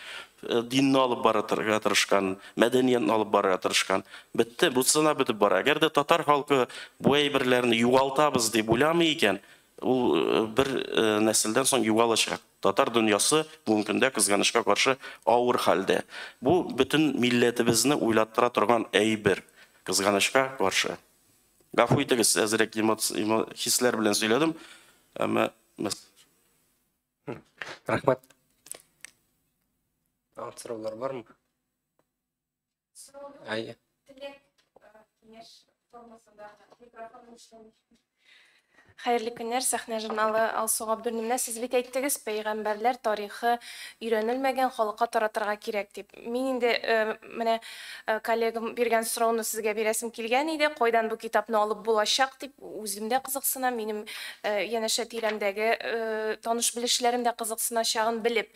динне алып барырга тырышкан, мәдәниятне алып барырга тырышкан. Бетте, бусына бетеп бара. Әгәр дә татар халкы бу әйберләрне югалтабыз дип уйламый икән, ул бер нәселдән соң югалачак. Татар дөньясы бүгенге көндә кызганычка каршы авыр хәлдә. Бу бөтен милләтебезне уйлаттыра торган әйбер, кызганычка каршы. Гафу итегез, әзрәк хисләр белән сөйләдем, әмма Рәхмәт. Тагын сораулар бармы? Әйе. Теләк, киңәш формасында микрофон эшләми. Хәерле көннәр, Сәхнә журналы Алсу Габдуллина. Менә сез бит әйттегез, пәйгамбәрләр тарихы өйрәнелмәгән, халыкка таратырга кирәк дип. Мин инде менә коллегам биргән сорауны сезгә бирәсем килгән иде. Кайдан бу китапны алып булачак дип үзем дә кызыксынам, минем янәшә тирәмдәге таныш белешләрем дә кызыксыначагын белеп.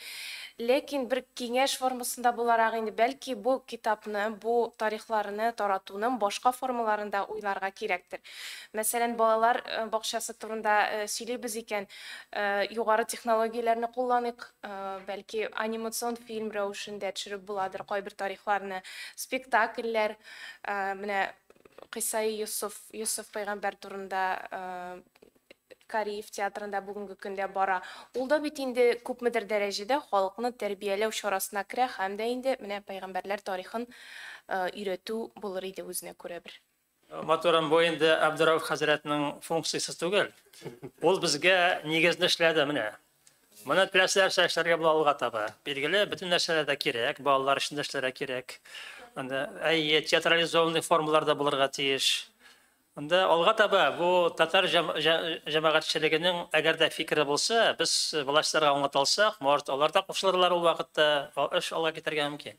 Ләкин бер киңәш формасында буларак инде бәлки бу китапны, бу тарихларны таратуның башка формаларын да уйларга кирәктер. Мәсәлән, балалар бакчасы турында сөйлибез икән, югары технологияләрне кулланыйк, бәлки анимацион фильм рәвешендә төшереп буладыр кайбер тарихларны, спектакльләр, менә Кыйсаи Йосыф, Йосыф пәйгамбәр турында Кариев театрында бүгенге көндә бара. Ул да бит инде күпмедер дәрәҗәдә халыкны тәрбияләү чарасына керә һәм дә инде менә пәйгамбәрләр тарихын өйрәтү булыр иде үзенә күрә бер. Матурым, бу инде Абдурауф хәзрәтнең функциясе түгел. Ул безгә нигезне эшләде менә. Моны теләсә нәрсә эшләргә була алга таба. Билгеле, бөтен нәрсәләр дә кирәк, балалар өчен дә эшләргә кирәк. Анда әйе, театрализованный формалар да булырга тиеш. Анда алга таба бу татар җәмәгатьчелегенең әгәр дә фикере булса, без властьларга аңлата алсак, может, алар да кушылырлар ул вакытта, эш алга китәргә мөмкин.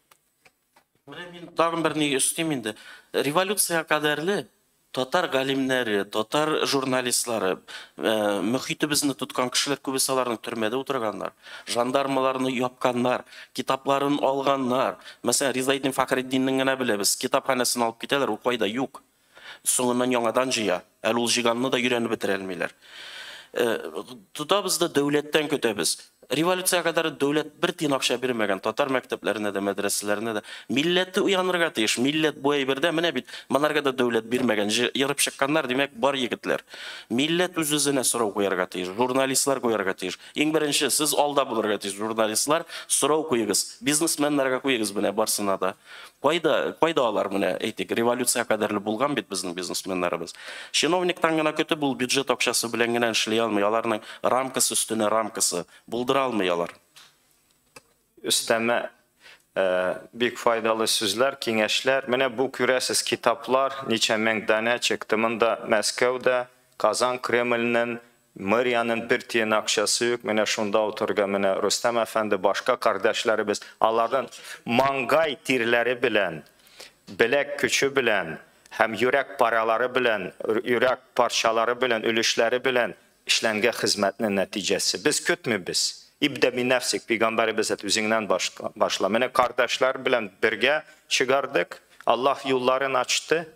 Менә мин тагын бер ни өстим инде. Революция кадәрле татар галимнәре, татар журналистлары, мөхитебезне тоткан кешеләр күбесе аларның төрмәдә утырганнар, жандармаларны япканнар, китапларын алганнар. Мәсәлән, Ризаэддин Фәхретдиннең генә беләбез, китапханәсен алып китәләр, ул кайда юк. Соңыннан яңадан җыя. Әле ул җыйганны да өйрәнеп бетерә алмыйлар. Тотабыз да дәүләттән көтәбез. Революция кадәр дәүләт бер тиен акча бирмәгән татар мәктәпләренә дә, мәдрәсәләренә дә. Милләте уянырга тиеш. Милләт бу әйбердә менә бит монарга да дәүләт бирмәгән. Ерып чыкканнар, димәк, бар егетләр. Милләт үз-үзенә сорау куярга тиеш, журналистлар куярга тиеш. Иң беренче сез алда булырга тиеш, журналистлар, сорау куегыз, бизнесменнарга куегыз менә барсына да. Кайда, кайда алар менә, әйтик, революция кадәрле булган бит безнең бизнесменнарыбыз. Чиновниктан гына көтеп ул бюджет акчасы белән генә эшли алмый. Аларның рамкасы өстенә рамкасы булдыра алмый алар. Өстәмә бик файдалы сүзләр, киңәшләр. Менә бу күрәсез китаплар ничә мең данә чыкты. Монда Мәскәүдә, Казан Кремльнең, мэриянең бер тиен акчасы юк. Менә шунда утырган менә Рөстәм әфәнде, башка кардәшләребез, аларның маңгай тирләре белән, беләк көче белән һәм йөрәк паралары белән, йөрәк парчалары белән, өлешләре белән эшләнгән хезмәтнең нәтиҗәсе. Без көтмибез. Ибдә би нәфсик, пәйгамбәребез әйтте, үзеңнән башла. Менә кардәшләр белән бергә чыгардык. Аллаһ юлларын ачты.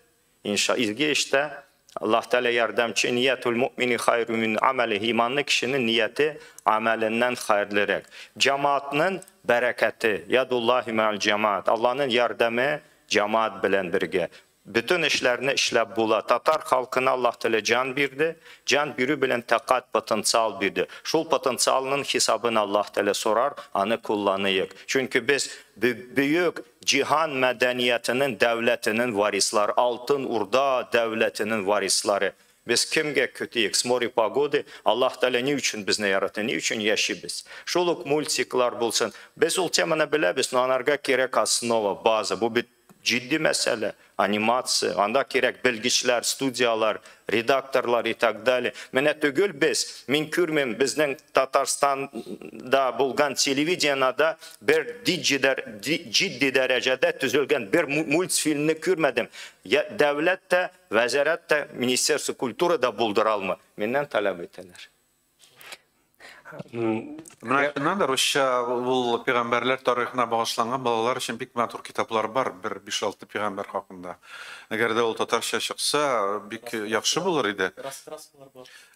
Инша, изге эштә Аллаһ Тәгалә ярдәмче. Ниятул муъмини хайру мин амалихи. Иманлы кешенең нияте амәленнән хәерлерәк. Җәмәгатьнең бәрәкәте, ядуллаһи мә'ал җәмәгать. Аллаһның ярдәме җәмәгать белән бергә. Бүтән эшләрне эшләп була. Татар халкына Аллаһ Тәгалә җан бирде. Җан бирү белән тәкать потенциал бирде. Шул потенциалның хисабын Аллаһ Тәгалә сорар, аны кулланыйк. Чөнки без бөек җиһан мәдәниятенең, дәүләтенең варислары, Алтын Урда дәүләтенең варислары. Без кемгә көтик? С моря погоды. Аллаһ Тәгалә ни өчен безне яратты, ни өчен яшибез? Шул ук мультиклар булсын. Без ул теманы беләбез, но анарга кирәк основа, база. Бу бит җитди мәсьәлә, анимация, анда кирәк белгечләр, студиялар, редакторлар и так далее. Менә түгел без, мин күрмим, безнең Татарстанда булган телевидениедә бер җитди дәрәҗәдә төзелгән бер мультфильмны күрмәдем. Я дәүләт тә, вәзарәт тә, Министерство культуры да булдыра алмый. Миннән таләп итәләр. Менә шуннан да русча ул пәйгамбәрләр тарихына багышланган балалар өчен бик матур китаплар бар, бер 5-6 пәйгамбәр хакында. Әгәр дә ул татарча чыкса, бик яхшы булыр иде.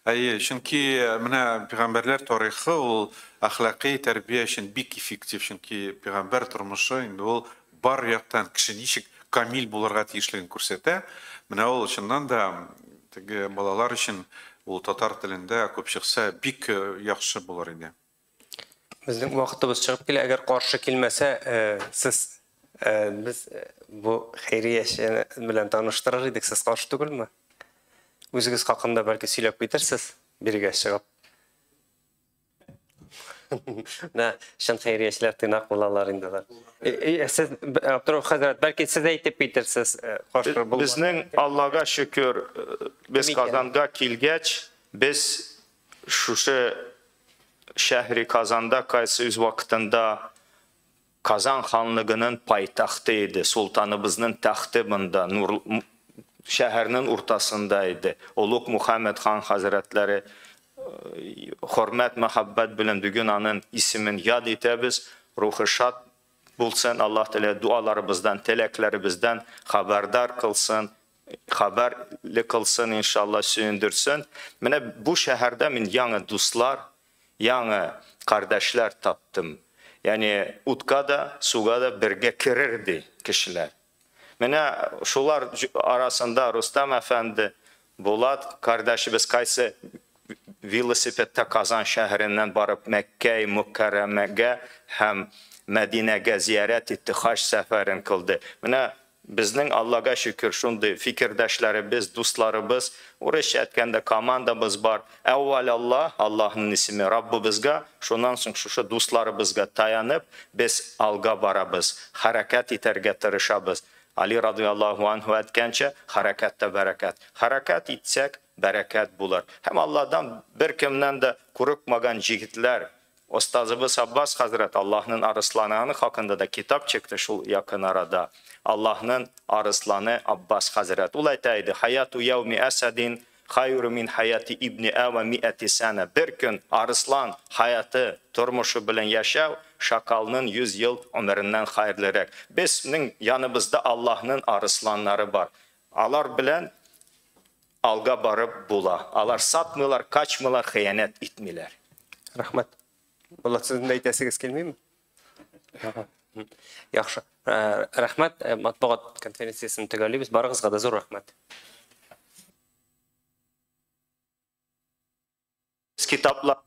Әйе, чөнки менә пәйгамбәрләр тарихы ул әхлакый тәрбия өчен бик эффектив, чөнки пәйгамбәр тормышы инде ул бар яктан кеше ничек камил булырга тиешлеген күрсәтә. Менә ул чыннан да теге балалар өчен ул татар телендә күп чыкса бик яхшы булыр иде. Безнең вакытыбыз чыгып килә, әгәр каршы килмәсә, сез без бу хәйрияче белән таныштырыр идек, сез каршы түгелме? Үзегез хакында бәлки сөйләп китерсез, бирегә чыгып. Менә чын хәйриячеләр тыйнак булалар инде алар. Сез, Абдурауф хәзрәт, бәлки сез әйтеп китерсез, каршы булмас. Безнең Аллага шөкер, без Казанга килгәч, без шушы шәһри Казанда кайсы үз вакытында Казан ханлыгының пайтахты иде, султаныбызның тәхте монда, шәһәрнең уртасында иде. Олуг Мухаммед хан хәзрәтләре хөрмәт, мәхәббәт белән бүген аның исемен яд итәбез. Рухы шат булсын, Аллаһ Тәгалә дуаларыбыздан, теләкләребездән хәбәрдар кылсын, хәбәрле кылсын, иншалла, сөендерсен. Менә бу шәһәрдә мин яңа дуслар, яңа кардәшләр таптым. Ягъни утка да, суга да бергә керерди кешеләр. Менә шулар арасында Рустам әфәнде, Булат кардәшебез кайсы велосипедта Казан шәһәреннән барып Мәккә Мөкәррәмәгә һәм Мәдинәгә зиярәт итте, хаҗ сәфәрен кылды. Менә Безнең Аллага шөкер шундый фикердәшләребез, дусларыбыз, урысча әйткәндә командабыз бар. Әүвәл Алла, Аллаһның исеме Раббыбызга, шуннан соң шушы дусларыбызга таянып, без алга барабыз, хәрәкәт итәргә тырышабыз. Али радияллаһу анһу әйткәнчә, хәрәкәттә бәрәкәт. Хәрәкәт итсәк, бәрәкәт булыр. Һәм Алладан беркемнән дә курыкмаган җегетләр, Остазыбыз Аббас хәзрәт Аллаһның арысланы аны хакында да китап чыкты шул якын арада. Аллаһның арысланы Аббас хәзрәт. Ул әйтә иде: "Хаяту яуми асадин хайру мин хаяти ибни ава миати сана". Бер көн арыслан хаяты, тормышы белән яшәү шакалның 100 ел гомереннән хәерлерәк. Безнең яныбызда Аллаһның арысланнары бар. Алар белән алга барып була. Алар сатмыйлар, качмыйлар, хыянәт итмиләр. Рәхмәт. Булат, сезнең дә әйтәсегез килмиме? Яхшы. Рәхмәт. Матбугат конференциясен төгәллибез. Барыгызга да зур рәхмәт. Китаплар